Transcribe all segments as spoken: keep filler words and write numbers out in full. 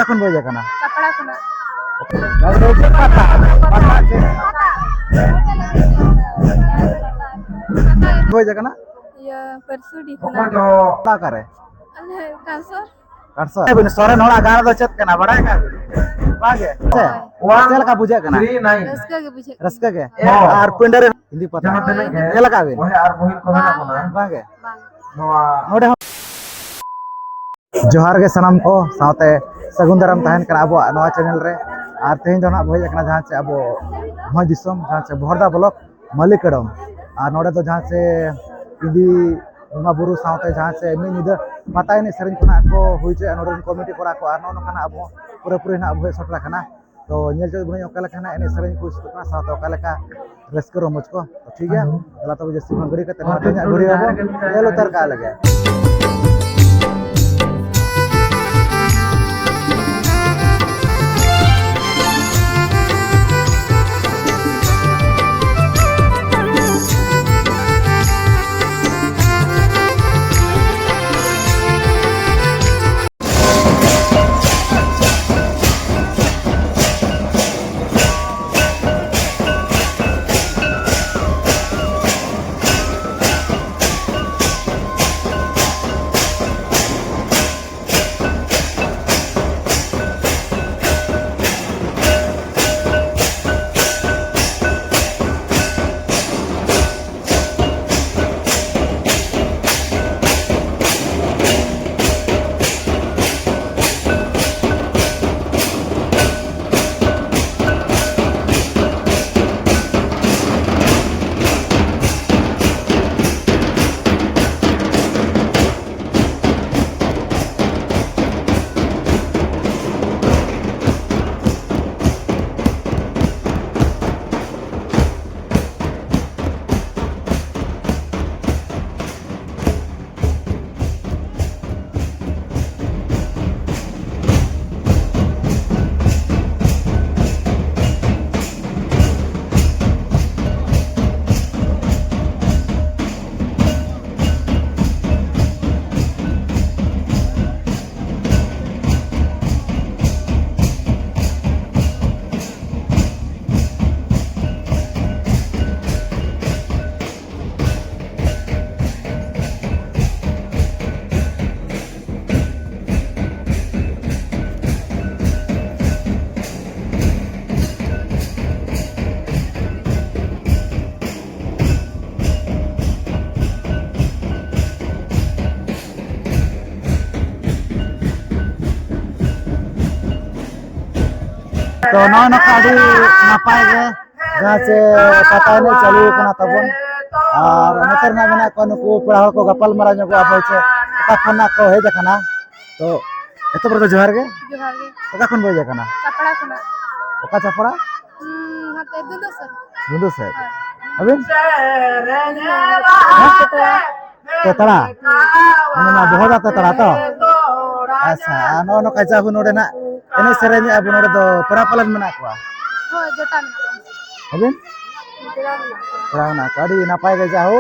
ᱠᱷᱚᱱ ᱵᱚ ᱦᱮᱡ ᱟᱠᱟᱱᱟ? ᱪᱟᱯᱲᱟ ᱠᱷᱚᱱᱟᱜ᱾ ᱯᱟᱛᱟ, ᱯᱟᱛᱟ ᱪᱮᱫ? ᱵᱚ ᱦᱮᱡ ᱟᱠᱟᱱᱟ? ᱤᱭᱟᱹ, ᱯᱟᱹᱨᱥᱩᱰᱤ ᱠᱷᱚᱱᱟᱜ᱾ ᱚᱲᱟᱜ ᱚᱠᱟᱨᱮ? ᱟᱞᱮ ᱠᱟᱱᱥᱚᱨ᱾ ᱠᱟᱱᱥᱚᱨ᱾ ᱟᱹᱵᱤᱱ ᱥᱚᱨᱮᱱ ᱦᱚᱲᱟᱜ ᱜᱟᱲ ᱫᱚ ᱪᱮᱫ ᱠᱟᱱᱟ, ᱵᱟᱲᱟᱭ ᱠᱟᱜ ᱵᱤᱱ? ᱵᱟᱝ ᱜᱮ? ᱦᱳᱭ᱾ ᱪᱮᱫ ᱞᱮᱠᱟ ᱵᱩᱡᱷᱟᱹᱜ ᱠᱟᱱᱟ? ᱨᱟᱹᱥᱠᱟᱹ ᱜᱮ ᱵᱩᱡᱷᱟᱹᱜ ᱠᱟᱱᱟ᱾ ᱨᱟᱹᱥᱠᱟᱹ ᱜᱮ? ᱦᱳᱭ᱾ ᱟᱨ ᱯᱤᱸᱰᱟᱹ ᱨᱮ ᱦᱤᱱᱫᱤ ᱯᱟᱛᱟ ᱦᱳᱭ᱾ ᱧᱮᱞ ᱟᱠᱟᱫ ᱵᱤᱱ? ᱵᱟᱝ ᱜᱮ? ᱵᱟᱝ᱾ ᱱᱚᱰᱮ ᱦᱚᱸ ᱡᱚᱦᱟᱨ ᱜᱮ ᱥᱟᱱᱟᱢ ᱠᱚ ᱥᱟᱶᱛᱮ ᱥᱟᱹᱜᱩᱱ ᱫᱟᱨᱟᱢ ᱛᱟᱦᱮᱱ ᱠᱟᱱᱟ ᱟᱵᱚᱣᱟᱜ ᱱᱚᱣᱟ channel ᱨᱮ᱾ ᱟᱨ ᱛᱮᱦᱮᱧ ᱫᱚ ᱱᱟᱦᱟᱜ ᱵᱚ ᱦᱮᱡ ᱟᱠᱟᱱᱟ ᱡᱟᱦᱟᱸ ᱪᱮ ᱟᱵᱚ ᱵᱷᱚᱸᱡᱽ ᱫᱤᱥᱚᱢ, ᱡᱟᱦᱟᱸ ᱪᱮ ᱵᱚᱦᱚᱲᱫᱟ block ᱢᱟᱹᱞᱤᱠᱟᱰᱚᱢ᱾ ᱟᱨ ᱱᱚᱰᱮ ᱫᱚ ᱡᱟᱦᱟᱸ ᱪᱮ ᱤᱫᱤ ᱵᱚᱸᱜᱟ ᱵᱩᱨᱩ ᱥᱟᱶᱛᱮ ᱡᱟᱦᱟᱸ ᱪᱮ ᱢᱤᱫ ᱧᱤᱫᱟᱹ ᱯᱟᱛᱟ ᱮᱱᱮᱡ ᱥᱮᱨᱮᱧ ᱠᱷᱚᱱᱟᱜ ᱠᱚ ᱦᱩᱭ ᱦᱚᱪᱚᱭᱟ ᱱᱚᱰᱮ ᱨᱮᱱ committee ᱠᱚᱲᱟ ᱠᱚ᱾ ᱟᱨ ᱱᱚᱜᱼᱚ ᱱᱚᱝᱠᱟᱱᱟᱜ ᱟᱵᱚ ᱯᱩᱨᱟᱹᱯᱩᱨᱤ ᱱᱟᱦᱟᱜ ᱵᱚ ᱦᱮᱡ ᱥᱮᱴᱮᱨ ᱟᱠᱟᱱᱟ᱾ ᱛᱚ ᱧᱮᱞ ᱦᱚᱪᱚ ᱵᱚᱱᱟᱹᱧ ᱚᱠᱟ ᱞᱮᱠᱟ ᱱᱟᱦᱟᱜ ᱮᱱᱮᱡ ᱥᱮᱨᱮᱧ ᱠᱚ ᱥᱟᱹᱛ ᱠᱟᱱᱟ ᱥᱟᱶᱛᱮ ᱚᱠᱟ ᱞᱮᱠᱟ ᱨᱟᱹᱥᱠᱟᱹ ᱨᱚᱢᱚᱡᱽ ᱠᱚ᱾ ᱛᱚ ᱴᱷᱤᱠ ᱜᱮᱭᱟ, ᱛᱟᱦᱚᱞᱮ ᱛᱚᱵᱮ ᱡᱟᱹᱥᱛᱤ ᱵᱟᱝ ᱜᱷᱟᱹᱲᱤ ᱠᱟᱛᱮ ᱱᱚᱣᱟ ᱛᱮᱦᱮᱧᱟᱜ video ᱵᱚ ᱧᱮᱞ ᱩᱛᱟᱹᱨ ᱠᱟᱜ ᱞᱮᱜᱮ᱾ ᱛᱚ ᱱᱚᱜᱼᱚᱭ ᱱᱚᱝᱠᱟ ᱟᱹᱰᱤ ᱱᱟᱯᱟᱭ ᱜᱮ ᱡᱟᱦᱟᱸ ᱪᱮ ᱯᱟᱛᱟ ᱮᱱᱮᱡ ᱪᱟᱹᱞᱩ ᱟᱠᱟᱱᱟ ᱛᱟᱵᱚᱱ᱾ ᱟᱨ ᱱᱚᱛᱮ ᱨᱮᱱᱟᱜ ᱢᱮᱱᱟᱜ ᱠᱚᱣᱟ ᱱᱩᱠᱩ ᱯᱮᱲᱟ ᱦᱚᱲ ᱠᱚ ᱜᱟᱯᱟᱞ ᱢᱟᱨᱟᱣ ᱧᱚᱜᱚᱜᱼᱟ ᱵᱚᱞᱮ ᱪᱮ ᱚᱠᱟ ᱠᱷᱚᱱᱟᱜ ᱠᱚ ᱦᱮᱡ ᱟᱠᱟᱱᱟ᱾ ᱛᱚ ᱮᱛᱚᱦᱚᱵ ᱨᱮᱫᱚ ᱡᱚᱦᱟᱨ ᱜᱮ᱾ ᱡᱚᱦᱟᱨ ᱜᱮ᱾ ᱚᱠᱟ ᱠᱷᱚᱱ ᱵᱚ ᱦᱮᱡ ᱟᱠᱟᱱᱟ? ᱪᱟᱯᱲᱟ ᱠᱷᱚᱱᱟᱜ᱾ ᱚᱠᱟ ᱪᱟᱯᱲᱟ? ᱦᱩᱸ, ᱦᱟᱱᱛᱮ ᱫᱩᱸᱫᱩ ᱥᱮᱫ᱾ ᱫᱩᱸᱫᱩ ᱥᱮᱫ᱾ ᱦᱳᱭ᱾ ᱟᱹᱵᱤᱱ? ᱦᱮᱸ? ᱪᱟᱯᱲᱟ᱾ ᱛᱮᱛᱲᱟ? ᱦᱩᱸ᱾ ᱚᱱᱟ ᱢᱟ ᱵᱚᱦᱚᱫᱟ ᱛᱮᱛᱲᱟ ᱛᱚ? ᱦᱳᱭ᱾ ᱟᱪᱪᱷᱟ, ᱟᱨ ᱱᱚᱜᱼᱚ ᱱᱚᱝᱠᱟ ᱡᱟᱦᱳ ᱱᱚᱰᱮ ᱱᱟᱜ ᱮᱱᱮᱡ ᱥᱮᱨᱮᱧ ᱟᱵᱚ ᱱᱚᱰᱮ ᱫᱚ ᱯᱮᱲᱟ ᱯᱟᱞᱮᱱ ᱢᱮᱱᱟᱜ ᱠᱚᱣᱟ? ᱦᱳᱭ, ᱡᱚᱴᱟ ᱢᱮᱱᱟᱜ ᱠᱚᱣᱟ᱾ ᱟᱹᱵᱤᱱ? ᱡᱚᱴᱟ ᱢᱮᱱᱟᱜ ᱠᱚᱣᱟ᱾ ᱯᱮᱲᱟ ᱢᱮᱱᱟᱜ ᱠᱚᱣᱟ, ᱟᱹᱰᱤ ᱱᱟᱯᱟᱭ ᱜᱮ ᱡᱟᱦᱳ,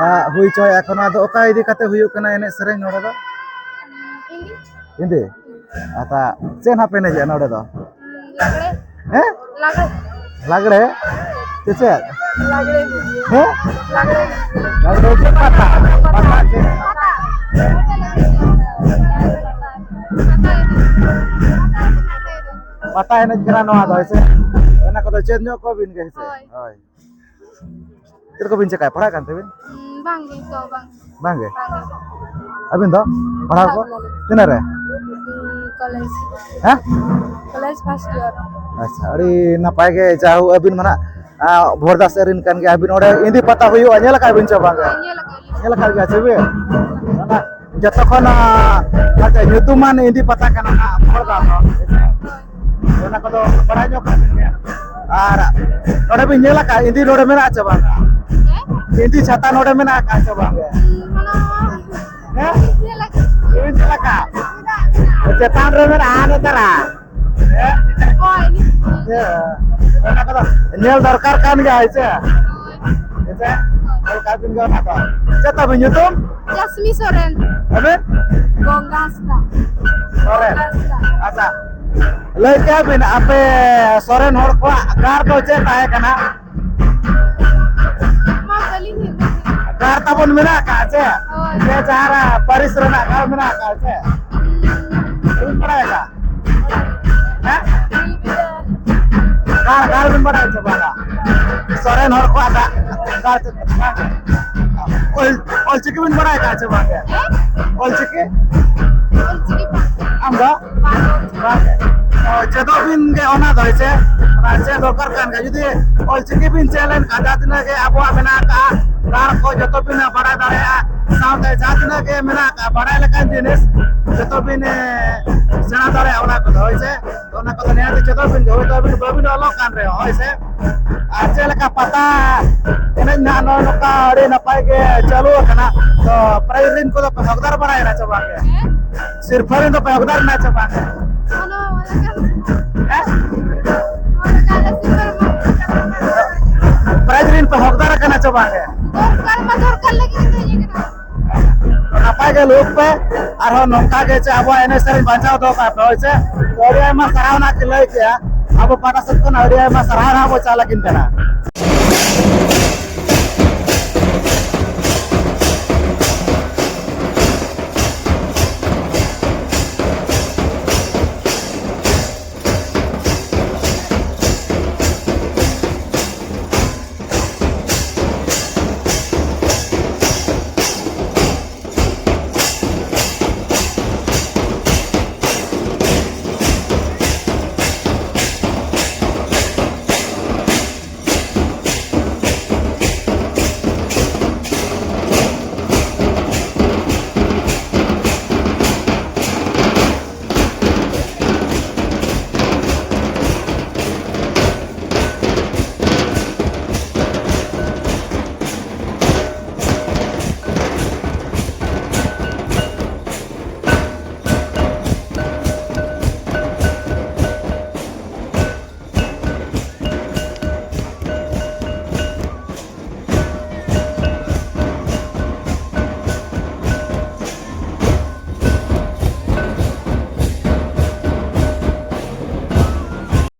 ᱟ, ᱦᱩᱭ ᱪᱚᱭ᱾ ᱮᱠᱷᱚᱱ ᱱᱚᱣᱟ ᱫᱚ ᱚᱠᱟ ᱤᱫᱤ ᱠᱟᱛᱮ ᱦᱩᱭᱩᱜ ᱠᱟᱱᱟ ᱮᱱᱮᱡ ᱥᱮᱨᱮᱧ ᱱᱚᱰᱮ ᱫᱚ? ᱦᱤᱱᱫᱤ᱾ ᱦᱤᱱᱫᱤ? ᱟᱪᱪᱷᱟ, ᱪᱮᱫ ᱱᱟᱦᱟᱜ ᱯᱮ ᱮᱱᱮᱡᱮᱜᱼᱟ ᱱᱚᱰᱮ ᱫᱚ? ᱞᱟᱜᱽᱲᱮ᱾ ᱦᱮᱸ? ᱞᱟᱜᱽᱲᱮ᱾ ᱞᱟᱜᱽᱲᱮ? ᱪᱮ ᱪᱮᱫ? ᱞᱟᱜᱽᱲᱮ᱾ ᱦᱮᱸ? ᱞᱟᱜᱽᱲᱮ᱾ ᱞᱟᱜᱽᱲᱮ ᱪᱮ ᱯᱟᱛᱟ? ᱯᱟᱛᱟ ᱪᱮ? ᱯᱟᱛᱟ᱾ ᱯᱟᱛᱟ ᱮᱱᱮᱡ᱾ ᱯᱟᱛᱟ ᱮᱱᱮᱡ ᱠᱟᱱᱟ ᱱᱚᱣᱟ ᱫᱚ, ᱦᱮᱸ ᱥᱮ? ᱚᱱᱟ ᱠᱚᱫᱚ ᱪᱮᱫ ᱧᱚᱜ ᱠᱚ ᱵᱤᱱ ᱜᱮ, ᱦᱮᱸ ᱥᱮ? ᱦᱳᱭ᱾ ᱦᱳᱭ᱾ ᱪᱮᱫ ᱠᱚᱵᱤᱱ ᱪᱮᱠᱟᱭᱟ? ᱯᱟᱲᱦᱟᱜ ᱠᱟᱱ ᱛᱮᱵᱤᱱ? ᱩᱸ, ᱵᱟᱝ ᱜᱮ, ᱱᱤᱛᱚᱜ ᱵᱟᱝ᱾ ᱵᱟᱝ ᱜᱮ? ᱵᱟᱝ ᱜᱮ᱾ ᱟᱹᱵᱤᱱ ᱫᱚ ᱯᱟᱲᱦᱟᱣ ᱠᱚ? ᱯᱟᱲᱦᱟᱜ ᱠᱟᱱᱟᱞᱤᱧ᱾ ᱛᱤᱱᱟᱹᱜ ᱨᱮ? ᱩᱸ, ᱠᱚᱞᱮᱡᱽ᱾ ᱦᱮᱸ? College first year. ᱟᱪᱪᱷᱟ, ᱟᱹᱰᱤ ᱱᱟᱯᱟᱭ ᱜᱮ᱾ ᱡᱟ ᱦᱳᱠ, ᱟᱹᱵᱤᱱ ᱢᱟ ᱱᱟᱜ, ᱟ, ᱵᱷᱚᱨᱫᱟᱥ ᱨᱮᱱ ᱠᱟᱱ ᱜᱮᱭᱟ᱾ ᱟᱹᱵᱤᱱ ᱚᱸᱰᱮ ᱤᱸᱫᱤ ᱯᱟᱛᱟ ᱦᱩᱭᱩᱜᱼᱟ, ᱧᱮᱞ ᱟᱠᱟᱫ ᱵᱤᱱ ᱪᱮ ᱵᱟᱝ? ᱦᱳᱭ, ᱧᱮᱞ ᱟᱠᱟᱫ ᱞᱤᱧ᱾ ᱧᱮᱞ ᱟᱠᱟᱫ ᱜᱮᱭᱟ ᱪᱮ ᱵᱤᱱ? ᱚᱱᱟ ᱡᱚᱛᱚ ᱠᱷᱚᱱ, ᱟ, ᱧᱩᱛᱩᱢᱟᱱ ᱤᱸᱫᱤ ᱯᱟᱛᱟ ᱠᱟᱱᱟ ᱱᱟᱜ ᱵᱷᱚᱨᱫᱟᱥ ᱫᱚ᱾ ᱦᱳᱭ᱾ ᱚᱱᱟ ᱠᱚᱫᱚ ᱵᱟᱲᱟᱭ ᱧᱚᱜ ᱠᱟᱜ ᱵᱤᱱ ᱜᱮᱭᱟ᱾ ᱟᱨ ᱱᱚᱰᱮ ᱵᱤᱱ ᱧᱮᱞ ᱟᱠᱟᱫ ᱤᱸᱫᱤ ᱱᱚᱰᱮ ᱢᱮᱱᱟᱜᱼᱟ ᱪᱮ ᱵᱟᱝ? ᱦᱮᱸ? ᱤᱸᱫᱤ ᱪᱷᱟᱛᱟ ᱱᱚᱰᱮ ᱢᱮᱱᱟᱜ ᱟᱠᱟᱫ ᱪᱮ ᱵᱟᱝ? ᱦᱮᱸ? ᱧᱮᱞ ᱟᱠᱟᱫ᱾ ᱵᱤᱱ ᱧᱮᱞ ᱟᱠᱟᱫ? ᱪᱮᱛᱟᱱ ᱨᱮ ᱢᱮᱱᱟᱜᱼᱟ, ᱦᱟᱱᱮ ᱛᱟᱨᱟ᱾ ᱦᱮᱸ? ᱦᱳᱭ᱾ ᱦᱮᱸ᱾ ᱚᱱᱟ ᱠᱚᱫᱚ ᱧᱮᱞ ᱫᱚᱨᱠᱟᱨ ᱠᱟᱱ ᱜᱮᱭᱟ, ᱦᱮᱸ ᱥᱮ? ᱦᱳᱭ᱾ ᱦᱮᱸ ᱥᱮ? ᱚᱠᱟ ᱵᱤᱱ ᱜᱟᱱᱟ ᱛᱚ? ᱪᱮᱫ ᱛᱟᱵᱤᱱ ᱧᱩᱛᱩᱢ? ᱡᱟᱥᱢᱤ ᱥᱚᱨᱮᱱ᱾ ᱟᱵᱤᱱ? ᱜᱚᱝᱜᱟ ᱦᱟᱸᱥᱫᱟ᱾ ᱥᱚᱨᱮᱱ᱾ ᱜᱚᱝᱜᱟ ᱦᱟᱸᱥᱫᱟ᱾ ᱟᱪᱪᱷᱟ᱾ ᱞᱟᱹᱭ ᱠᱮᱜᱼᱟ ᱵᱤᱱ ᱟᱯᱮ ᱥᱚᱨᱮᱱ ᱦᱚᱲ ᱠᱚᱣᱟᱜ ᱜᱟᱲ ᱫᱚ ᱪᱮᱫ ᱛᱟᱦᱮᱸ ᱠᱟᱱᱟ? ᱢᱟ ᱵᱟᱹᱞᱤᱧ ᱧᱮᱞ ᱠᱟᱫᱟ᱾ ᱜᱟᱲ ᱛᱟᱵᱚᱱ ᱢᱮᱱᱟᱜ ᱟᱠᱟᱫ ᱪᱮ? ᱦᱳᱭ᱾ ᱡᱮ ᱡᱟᱦᱟᱸ ᱯᱟᱹᱨᱤᱥ ᱨᱮᱱᱟᱜ ᱜᱟᱲ ᱢᱮᱱᱟᱜ ᱟᱠᱟᱫ ᱪᱮ? ᱵᱟᱹᱧ ᱵᱟᱲᱟᱭ ᱟᱠᱟᱫ᱾ ᱦᱮᱸ? ᱜᱟᱲ, ᱜᱟᱲ ᱵᱤᱱ ᱵᱟᱲᱟᱭᱟ ᱪᱮ ᱵᱟᱝᱟ? ᱥᱚᱨᱮᱱ ᱦᱚᱲ ᱠᱚᱣᱟᱜ ᱜᱟᱲ, ᱜᱟᱲ ᱪᱮᱫ ᱠᱟᱱᱟ? ᱵᱟᱝ᱾ ᱚᱞ, ᱚᱞ ᱪᱤᱠᱤ ᱵᱤᱱ ᱵᱟᱲᱟᱭ ᱟᱠᱟᱫ ᱪᱮ ᱵᱟᱝ? ᱦᱮᱸ? ᱚᱞ ᱪᱤᱠᱤ? ᱚᱞ ᱪᱤᱠᱤ ᱵᱟᱝ᱾ ᱫᱚ ᱪᱮᱫᱚᱜ ᱵᱤᱱ ᱜᱮ ᱚᱱᱟ ᱫᱚ, ᱦᱮᱸ ᱥᱮ? ᱚᱱᱟ ᱪᱮᱫ ᱫᱚᱨᱠᱟᱨ ᱠᱟᱱ ᱜᱮᱭᱟ᱾ ᱡᱩᱫᱤ ᱚᱞᱪᱤᱠᱤ ᱵᱤᱱ ᱪᱮᱫ ᱞᱮᱱᱠᱷᱟᱱ, ᱡᱟᱦᱟᱸ ᱛᱤᱱᱟᱹᱜ ᱜᱮ ᱟᱵᱚᱣᱟᱜ ᱢᱮᱱᱟᱜ ᱟᱠᱟᱫᱼᱟ, ᱨᱟᱲ ᱠᱚ ᱡᱚᱛᱚ ᱵᱤᱱ ᱵᱟᱲᱟᱭ ᱫᱟᱲᱮᱭᱟᱜᱼᱟ, ᱥᱟᱶᱛᱮ ᱡᱟᱦᱟᱸ ᱛᱤᱱᱟᱹᱜ ᱜᱮ ᱢᱮᱱᱟᱜ ᱟᱠᱟᱫᱼᱟ ᱵᱟᱲᱟᱭ ᱞᱮᱠᱟᱱ ᱡᱤᱱᱤᱥ, ᱡᱚᱛᱚ ᱵᱤᱱ, ᱮ, ᱥᱮᱬᱟ ᱫᱟᱲᱮᱭᱟᱜᱼᱟ ᱚᱱᱟ ᱠᱚᱫᱚ, ᱦᱳᱭ ᱥᱮ? ᱛᱚ ᱚᱱᱟ ᱠᱚᱫᱚ ᱱᱤᱦᱟᱹᱛ ᱪᱮᱫᱚᱜ ᱵᱤᱱ ᱜᱮ, ᱦᱳᱭᱛᱳ ᱟᱹᱵᱤᱱ ᱵᱟᱹᱵᱤᱱ ᱚᱞᱚᱜ ᱠᱟᱱ ᱨᱮᱦᱚᱸ, ᱦᱳᱭ ᱥᱮ? ᱟᱨ ᱪᱮᱫ ᱞᱮᱠᱟ ᱯᱟᱛᱟ ᱮᱱᱮᱡ ᱱᱟᱦᱟᱜ ᱱᱚᱜᱼᱚᱭ ᱱᱚᱝᱠᱟ ᱟᱹᱰᱤ ᱱᱟᱯᱟᱭ ᱜᱮ ᱪᱟᱹᱞᱩ ᱟᱠᱟᱱᱟ, ᱛᱚ ᱯᱨᱟᱭᱤᱡᱽ ᱨᱤᱱ ᱠᱚᱫᱚ ᱯᱮ ᱦᱚᱠᱫᱟᱨ ᱵᱟᱲᱟᱭᱮᱱᱟ ᱪᱮ ᱵᱟᱝ ᱜᱮ? ᱥᱤᱨᱯᱷᱟᱹ ᱨᱤᱱ ᱫᱚ ᱯᱮ ᱦᱚᱠᱫᱟᱨ ᱮᱱᱟ ᱪᱮ ᱵᱟᱝ ᱜᱮ? ᱦᱮᱸ? ᱯᱨᱟᱭᱤᱡᱽ ᱨᱤᱱ ᱯᱮ ᱦᱚᱠᱫᱟᱨ ᱟᱠᱟᱱᱟ ᱪᱮ ᱵᱟᱝ ᱜᱮ? ᱫᱚᱨᱠᱟᱨ ᱢᱟ ᱫᱚᱨᱠᱟᱨ ᱞᱟᱹᱜᱤᱫ ᱜᱮ ᱦᱮᱡ ᱟᱠᱟᱱᱟ᱾ ᱱᱟᱯᱟᱭ ᱜᱮ ᱞᱩᱦᱩᱠ ᱯᱮ, ᱟᱨᱦᱚᱸ ᱱᱚᱝᱠᱟ ᱜᱮ ᱪᱮ ᱟᱵᱚᱣᱟᱜ ᱮᱱᱮᱡ ᱥᱮᱨᱮᱧ ᱵᱟᱧᱪᱟᱣ ᱫᱚᱦᱚ ᱠᱟᱜ ᱯᱮ, ᱦᱳᱭ ᱪᱮ? ᱛᱚ ᱟᱹᱰᱤ ᱟᱭᱢᱟ ᱥᱟᱨᱦᱟᱣ ᱱᱟᱜ ᱠᱤᱱ ᱞᱟᱹᱭ ᱠᱮᱜᱼᱟ, ᱟᱵᱚ ᱯᱟᱦᱴᱟ ᱥᱮᱫ ᱠᱷᱚᱱ ᱟᱹᱰᱤ ᱟᱭᱢᱟ ᱥᱟᱨᱦᱟᱣ ᱱᱟᱜ ᱵᱚ ᱪᱟᱞ ᱟᱹᱠᱤᱱ ᱠᱟᱱᱟ᱾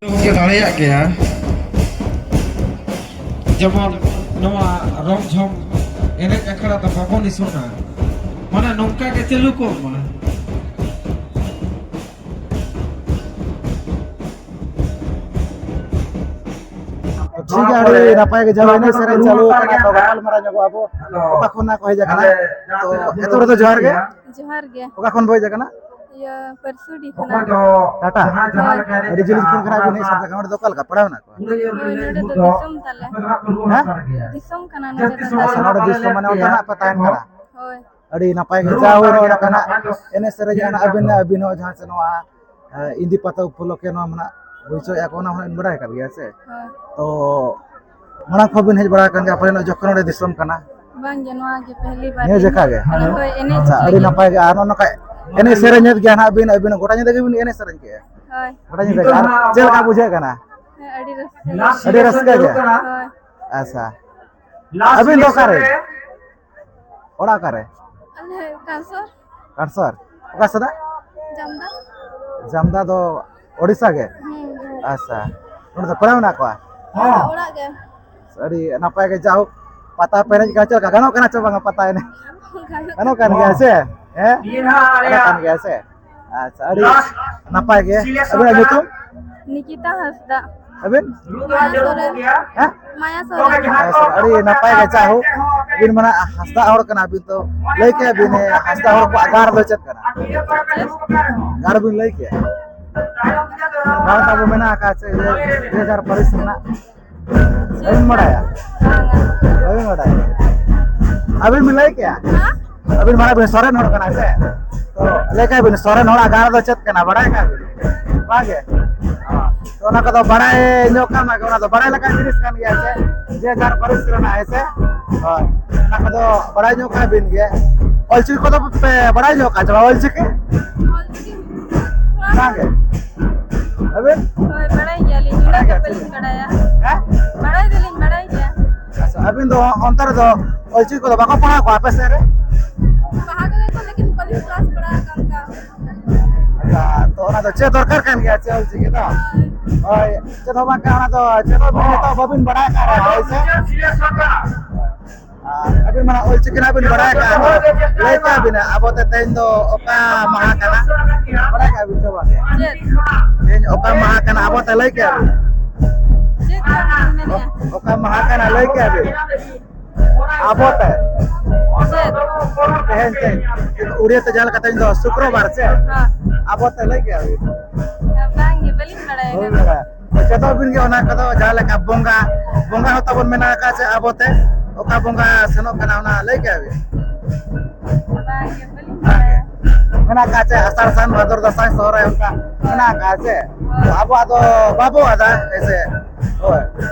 ᱜᱚᱢᱠᱮ ᱫᱟᱲᱮᱭᱟᱜ ᱜᱮᱭᱟ, ᱡᱮᱢᱚᱱ ᱱᱚᱣᱟ ᱨᱚᱢ ᱡᱷᱚᱢ ᱮᱱᱮᱡ ᱟᱠᱷᱲᱟ ᱫᱚ ᱵᱟᱵᱚᱱ ᱤᱥᱩᱱᱟ, ᱢᱟᱱᱮ ᱱᱚᱝᱠᱟ ᱜᱮ ᱪᱟᱹᱞᱩ ᱠᱚᱜ ᱢᱟ᱾ ᱴᱷᱤᱠ ᱜᱮᱭᱟ, ᱟᱹᱰᱤ ᱱᱟᱯᱟᱭ ᱜᱮ ᱡᱟᱦᱟᱸ ᱮᱱᱮᱡ ᱥᱮᱨᱮᱧ ᱪᱟᱹᱞᱩ ᱟᱠᱟᱱᱟ, ᱛᱚ ᱜᱟᱯᱟᱞ ᱢᱟᱨᱟᱣ ᱧᱚᱜᱚᱜ ᱟᱵᱚ᱾ ᱚᱠᱟ ᱠᱷᱚᱱ ᱠᱚ ᱦᱮᱡ ᱟᱠᱟᱱᱟ? ᱛᱚ ᱮᱛᱚᱦᱚᱵ ᱨᱮᱫᱚ ᱡᱚᱦᱟᱨ ᱜᱮ᱾ ᱡᱚᱦᱟᱨ ᱜᱮ᱾ ᱚᱠᱟ ᱠᱷᱚᱱ ᱵᱚ ᱦᱮᱡ ᱟᱠᱟᱱᱟ? ᱤᱭᱟᱹ, ᱯᱟᱹᱨᱥᱩᱰᱤ ᱠᱷᱚᱱᱟᱜ᱾ ᱴᱟᱴᱟ? ᱦᱳᱭ᱾ ᱟᱹᱰᱤ ᱡᱤᱞᱤᱧ ᱠᱷᱚᱱ ᱠᱷᱚᱱᱟᱜ ᱵᱤᱱ ᱦᱮᱡ ᱥᱮᱴᱮᱨ ᱠᱟᱱᱟ᱾ ᱱᱚᱰᱮ ᱫᱚ ᱚᱠᱟ ᱞᱮᱠᱟ ᱯᱟᱲᱟᱣ ᱢᱮᱱᱟᱜ ᱠᱚᱣᱟ? ᱦᱳᱭ, ᱱᱚᱰᱮ ᱫᱚ ᱫᱤᱥᱚᱢ ᱛᱟᱞᱮ᱾ ᱦᱮᱸ? ᱫᱤᱥᱚᱢ ᱠᱟᱱᱟ ᱱᱚᱰᱮ ᱫᱚ᱾ ᱟᱪᱪᱷᱟ, ᱱᱚᱰᱮ ᱫᱤᱥᱚᱢ ᱢᱟᱱᱮ ᱚᱱᱛᱮ ᱱᱟᱜ ᱯᱮ ᱛᱟᱦᱮᱱ ᱠᱟᱱᱟ? ᱦᱳᱭ᱾ ᱟᱹᱰᱤ ᱱᱟᱯᱟᱭ ᱜᱮ᱾ ᱡᱟ ᱦᱩᱭ ᱱᱚᱜᱼᱚ ᱱᱚᱝᱠᱟ ᱱᱟᱜ ᱮᱱᱮᱡ ᱥᱮᱨᱮᱧ ᱟᱹᱵᱤᱱ, ᱟᱹᱵᱤᱱ ᱦᱚᱸ ᱡᱟᱦᱟᱸ ᱥᱮ ᱱᱚᱣᱟ, ᱮ, ᱤᱱᱫᱤ ᱯᱟᱛᱟ ᱩᱯᱚᱞᱚᱠᱠᱷᱮ ᱱᱚᱣᱟ ᱢᱟᱱᱟᱜ ᱦᱩᱭ ᱦᱚᱪᱚᱭᱮᱫᱼᱟ ᱠᱚ, ᱚᱱᱟ ᱦᱚᱸ ᱵᱟᱲᱟᱭ ᱟᱠᱟᱫ ᱜᱮᱭᱟ ᱥᱮ? ᱦᱳᱭ᱾ ᱛᱚ, ᱢᱟᱲᱟᱝ ᱠᱷᱚᱱ ᱵᱤᱱ ᱦᱮᱡ ᱵᱟᱲᱟ ᱟᱠᱟᱱ ᱜᱮᱭᱟ ᱯᱟᱞᱮᱱ ᱡᱚᱠᱷᱚᱱ ᱱᱚᱰᱮ ᱫᱤᱥᱚᱢ ᱠᱟᱱᱟ? ᱵᱟᱝ ᱜᱮ, ᱱᱚᱣᱟ ᱜᱮ ᱯᱮᱦᱞᱤ ᱵᱟᱨ ᱱᱤᱭᱟᱹ ᱞᱤᱧ ᱡᱮᱠᱷᱟ ᱜᱮ? ᱦᱮᱡ ᱠᱟᱱᱟ᱾ ᱦᱳᱭ, ᱮᱱᱮᱡ ᱟᱪᱪᱷᱟ, ᱟᱹᱰᱤ ᱞᱟᱹᱜᱤᱫ᱾ ᱱᱟᱯᱟᱭ ᱜᱮ᱾ ᱟᱨ ᱱᱚᱜᱼᱚ ᱱᱚᱝᱠᱟ ᱮᱱᱮᱡ ᱥᱮᱨᱮᱧ ᱮᱫ ᱜᱮᱭᱟ ᱱᱟᱦᱟᱜ ᱵᱤᱱ, ᱟᱹᱵᱤᱱ ᱜᱚᱴᱟ ᱧᱤᱫᱟᱹ ᱜᱮᱵᱤᱱ ᱮᱱᱮᱡ ᱥᱮᱨᱮᱧ ᱠᱮᱜᱼᱟ? ᱦᱳᱭ᱾ ᱜᱚᱴᱟ ᱧᱤᱫᱟᱹ ᱜᱮ᱾ ᱟᱨ ᱪᱮᱫ ᱞᱮᱠᱟ ᱵᱩᱡᱷᱟᱹᱜ ᱠᱟᱱᱟ? ᱦᱮᱸ, ᱟᱹᱰᱤ ᱨᱟᱹᱥᱠᱟᱹ᱾ ᱟᱹᱰᱤ ᱨᱟᱹᱥᱠᱟᱹ ᱜᱮ? ᱦᱳᱭ᱾ ᱟᱪᱪᱷᱟ᱾ ᱟᱹᱵᱤᱱ ᱫᱚ ᱚᱠᱟᱨᱮ? ᱚᱲᱟᱜ ᱚᱠᱟᱨᱮ? ᱟᱞᱮ ᱠᱟᱱᱥᱚᱨ᱾ ᱠᱟᱱᱥᱚᱨ? ᱚᱠᱟ ᱥᱮᱫ? ᱡᱟᱢᱫᱟ᱾ ᱡᱟᱢᱫᱟ ᱫᱚ ᱳᱰᱤᱥᱟ ᱜᱮ? ᱦᱩᱸ, ᱦᱩᱸ᱾ ᱟᱪᱪᱷᱟ᱾ ᱱᱚᱰᱮ ᱫᱚ ᱯᱮᱲᱟ ᱢᱮᱱᱟᱜ ᱠᱚᱣᱟ? ᱦᱮᱸ, ᱚᱲᱟᱜ ᱜᱮ᱾ ᱟᱹᱰᱤ ᱱᱟᱯᱟᱭ ᱜᱮ, ᱡᱟᱭᱦᱳᱠ, ᱯᱟᱛᱟ ᱯᱮ ᱮᱱᱮᱡ ᱠᱟᱱᱟ, ᱪᱮᱫ ᱞᱮᱠᱟ ᱜᱟᱱᱚᱜ ᱠᱟᱱᱟ ᱪᱮ ᱵᱟᱝᱟ ᱯᱟᱛᱟ ᱮᱱᱮᱡ? ᱜᱟᱱᱚᱜ ᱜᱟᱱᱚᱜ ᱠᱟᱱ ᱜᱮᱭᱟ ᱥᱮ? ᱦᱮᱸ? ᱜᱟᱱᱚᱜ ᱠᱟᱱ ᱜᱮᱭᱟ ᱥᱮ? ᱟᱪᱪᱷᱟ, ᱟᱹᱰᱤ ᱱᱟᱯᱟᱭ ᱜᱮ᱾ ᱟᱹᱵᱤᱱᱟᱜ ᱧᱩᱛᱩᱢ? ᱱᱤᱠᱤᱛᱟ ᱦᱟᱸᱥᱫᱟ᱾ ᱟᱹᱵᱤᱱ? ᱢᱟᱭᱟ ᱥᱚᱨᱮᱱ᱾ ᱦᱮᱸ? ᱢᱟᱭᱟ ᱥᱚᱨᱮᱱ᱾ ᱟᱪᱪᱷᱟ, ᱟᱹᱰᱤ ᱱᱟᱯᱟᱭ ᱜᱮ, ᱡᱟᱭᱦᱳᱠ, ᱟᱹᱵᱤᱱ ᱢᱟ ᱱᱟᱜ ᱦᱟᱸᱥᱫᱟ ᱦᱚᱲ ᱠᱟᱱᱟ ᱵᱤᱱ, ᱛᱚ ᱞᱟᱹᱭ ᱠᱮᱭᱟ ᱵᱤᱱ, ᱦᱮᱸ, ᱦᱟᱸᱥᱫᱟ ᱦᱚᱲ ᱠᱚᱣᱟᱜ ᱜᱟᱲ ᱫᱚ ᱪᱮᱫ ᱠᱟᱱᱟ? ᱪᱮᱫ? ᱜᱟᱲ ᱵᱤᱱ ᱞᱟᱹᱭ ᱠᱮᱭᱟ? ᱜᱟᱲ ᱛᱟᱵᱚ ᱢᱮᱱᱟᱜ ᱟᱠᱟᱫ ᱥᱮ, ᱡᱮ ᱡᱮ ᱡᱟᱨ ᱯᱟᱹᱨᱤᱥ ᱨᱮᱱᱟᱜ᱾ ᱵᱟᱹᱵᱤᱱ ᱵᱟᱲᱟᱭᱟ? ᱵᱟᱝᱟ᱾ ᱵᱟᱹᱵᱤᱱ ᱵᱟᱲᱟᱭᱟ? ᱟᱹᱵᱤᱱ ᱵᱤᱱ ᱞᱟᱹᱭ ᱠᱮᱭᱟ? ᱦᱮᱸ? ᱟᱹᱵᱤᱱ ᱢᱟᱲᱟᱝ ᱵᱤᱱ ᱥᱚᱨᱮᱱ ᱦᱚᱲ ᱠᱟᱱᱟ ᱥᱮ? ᱛᱚ ᱞᱟᱹᱭ ᱠᱟᱜ ᱵᱤᱱ, ᱥᱚᱨᱮᱱ ᱦᱚᱲᱟᱜ ᱜᱟᱲ ᱫᱚ ᱪᱮᱫ ᱠᱟᱱᱟ? ᱵᱟᱲᱟᱭ ᱠᱟᱜ ᱵᱤᱱ? ᱵᱟᱝ ᱜᱮ? ᱦᱚᱸ᱾ ᱛᱚ ᱚᱱᱟ ᱠᱚᱫᱚ ᱵᱟᱲᱟᱭ ᱧᱚᱜ ᱠᱟᱜ ᱢᱟ, ᱚᱱᱟ ᱫᱚ ᱵᱟᱲᱟᱭ ᱞᱮᱠᱟᱱ ᱡᱤᱱᱤᱥ ᱠᱟᱱ ᱜᱮᱭᱟ ᱥᱮ? ᱡᱮ ᱡᱟᱨ ᱯᱟᱹᱨᱤᱥ ᱨᱮᱱᱟᱜ, ᱦᱮᱸ ᱥᱮ? ᱦᱳᱭ᱾ ᱚᱱᱟ ᱠᱚᱫᱚ ᱵᱟᱲᱟᱭ ᱧᱚᱜ ᱠᱟᱜ ᱵᱤᱱ ᱜᱮ᱾ ᱚᱞᱪᱤᱠᱤ ᱠᱚᱫᱚ ᱯᱮ ᱵᱟᱲᱟᱭ ᱧᱚᱜ ᱠᱟᱜ ᱪᱮ ᱵᱟᱝ? ᱚᱞᱪᱤᱠᱤ? ᱚᱞᱪᱤᱠᱤ ᱛᱷᱚᱲᱟ ᱵᱟᱝ ᱜᱮ? ᱟᱹᱵᱤᱱ? ᱦᱳᱭ, ᱵᱟᱲᱟᱭ ᱜᱮᱭᱟᱞᱤᱧ᱾ ᱵᱟᱲᱟᱭ ᱩᱱᱟᱹᱜ ᱫᱚ ᱜᱮᱭᱟ ᱵᱟᱹᱞᱤᱧ ᱵᱤᱱ? ᱵᱟᱲᱟᱭᱟ᱾ ᱦᱮᱸ? ᱵᱟᱲᱟᱭ ᱫᱚᱞᱤᱧ ᱵᱟᱲᱟᱭ ᱜᱮᱭᱟ᱾ ᱟᱪᱪᱷᱟ, ᱟᱹᱵᱤᱱ ᱫᱚ ᱚᱱᱛᱮ ᱨᱮᱫᱚ ᱚᱞᱪᱤᱠᱤ ᱠᱚᱫᱚ ᱵᱟᱠᱚ ᱯᱟᱲᱦᱟᱣ ᱠᱚᱣᱟ ᱟᱯᱮ ᱥᱮᱫ ᱨᱮ? ᱯᱟᱲᱦᱟᱣ ᱠᱚᱜᱮ ᱠᱚ, ᱞᱮᱠᱤᱱ ᱵᱟᱹᱞᱤᱧ ᱠᱞᱟᱥ ᱵᱟᱲᱟ ᱟᱠᱟᱫ ᱚᱱᱠᱟ᱾ ᱟᱪᱪᱷᱟ, ᱛᱚ ᱚᱱᱟ ᱫᱚ ᱪᱮᱫ ᱫᱚᱨᱠᱟᱨ ᱠᱟᱱ ᱜᱮᱭᱟ, ᱪᱮᱫ ᱚᱞᱪᱤᱠᱤ ᱫᱚ? ᱦᱳᱭ᱾ ᱦᱳᱭ, ᱪᱮᱫ ᱦᱚᱸ ᱵᱟᱝ ᱠᱟᱱᱟ, ᱚᱱᱟ ᱫᱚ ᱪᱮᱫ ᱦᱚᱸ ᱱᱤᱛᱚᱜ ᱵᱟᱹᱵᱤᱱ ᱵᱟᱲᱟᱭ ᱠᱟᱜ ᱨᱮᱦᱚᱸ, ᱦᱳᱭ ᱥᱮ? ᱟᱨ ᱟᱹᱵᱤᱱ ᱢᱟ ᱚᱞᱪᱤᱠᱤ ᱱᱟᱜ ᱵᱤᱱ ᱵᱟᱲᱟᱭ ᱠᱟᱜᱼᱟ, ᱞᱟᱹᱭ ᱠᱟᱜ ᱵᱤᱱᱟ, ᱟᱵᱚ ᱛᱮ ᱛᱮᱦᱮᱧ ᱫᱚ ᱚᱠᱟ ᱢᱟᱦᱟ ᱠᱟᱱᱟ? ᱵᱟᱲᱟᱭ ᱠᱟᱜ ᱵᱤᱱ ᱥᱮ ᱵᱟᱝ? ᱪᱮᱫ? ᱛᱮᱦᱮᱧ ᱚᱠᱟ ᱢᱟᱦᱟ ᱠᱟᱱᱟ, ᱟᱵᱚ ᱛᱮ ᱞᱟᱹᱭ ᱠᱟᱜ ᱵᱤᱱ? ᱪᱮᱫ ᱠᱚ ᱢᱮᱱᱮᱜᱼᱟ? ᱚᱠᱟ ᱢᱟᱦᱟ ᱠᱟᱱᱟ, ᱞᱟᱹᱭ ᱠᱟᱜ ᱵᱤᱱ? ᱟᱵᱚ ᱛᱮ᱾ ᱪᱮᱫ? ᱛᱮᱦᱮᱧ, ᱛᱮᱦᱮᱧ ᱩᱲᱤᱭᱟ ᱛᱮ ᱡᱟᱦᱟᱸ ᱞᱮᱠᱟ ᱛᱮᱦᱮᱧ ᱫᱚ ᱥᱩᱠᱨᱚᱵᱟᱨ ᱥᱮ? ᱦᱮᱸ᱾ ᱟᱵᱚ ᱛᱮ ᱞᱟᱹᱭ ᱠᱮᱜᱼᱟ ᱵᱤᱱ? ᱵᱟᱝ ᱜᱮ, ᱵᱟᱹᱞᱤᱧ ᱵᱟᱲᱟᱭᱟ᱾ ᱵᱟᱹᱞᱤᱧ ᱵᱟᱲᱟᱭᱟ᱾ ᱪᱮᱫᱚᱜ ᱵᱤᱱ ᱜᱮ ᱚᱱᱟ ᱠᱚᱫᱚ, ᱡᱟᱦᱟᱸ ᱞᱮᱠᱟ ᱵᱚᱸᱜᱟ, ᱵᱚᱸᱜᱟ ᱦᱚᱸ ᱛᱟᱵᱚᱱ ᱢᱮᱱᱟᱜ ᱟᱠᱟᱫ ᱥᱮ ᱟᱵᱚ ᱛᱮ ᱚᱠᱟ ᱵᱚᱸᱜᱟ ᱥᱮᱱᱚᱜ ᱠᱟᱱᱟ ᱚᱱᱟ ᱞᱟᱹᱭ ᱠᱮᱜᱼᱟ ᱵᱤᱱ? ᱵᱟᱝ ᱜᱮ, ᱵᱟᱹᱞᱤᱧ ᱵᱟᱲᱟᱭᱟ᱾ ᱢᱮᱱᱟᱜ ᱟᱠᱟᱫ ᱪᱮ ᱟᱥᱟᱲ ᱥᱟᱱ ᱵᱷᱟᱫᱚᱨ ᱫᱟᱸᱥᱟᱭ ᱥᱚᱦᱨᱟᱭ ᱚᱱᱠᱟ ᱢᱮᱱᱟᱜ ᱟᱠᱟᱫ ᱪᱮ? ᱦᱳᱭ᱾ ᱟᱵᱚᱣᱟᱜ ᱫᱚ ᱵᱟᱵᱚ ᱟᱫᱟ, ᱦᱮᱸ ᱥᱮ? ᱦᱳᱭ᱾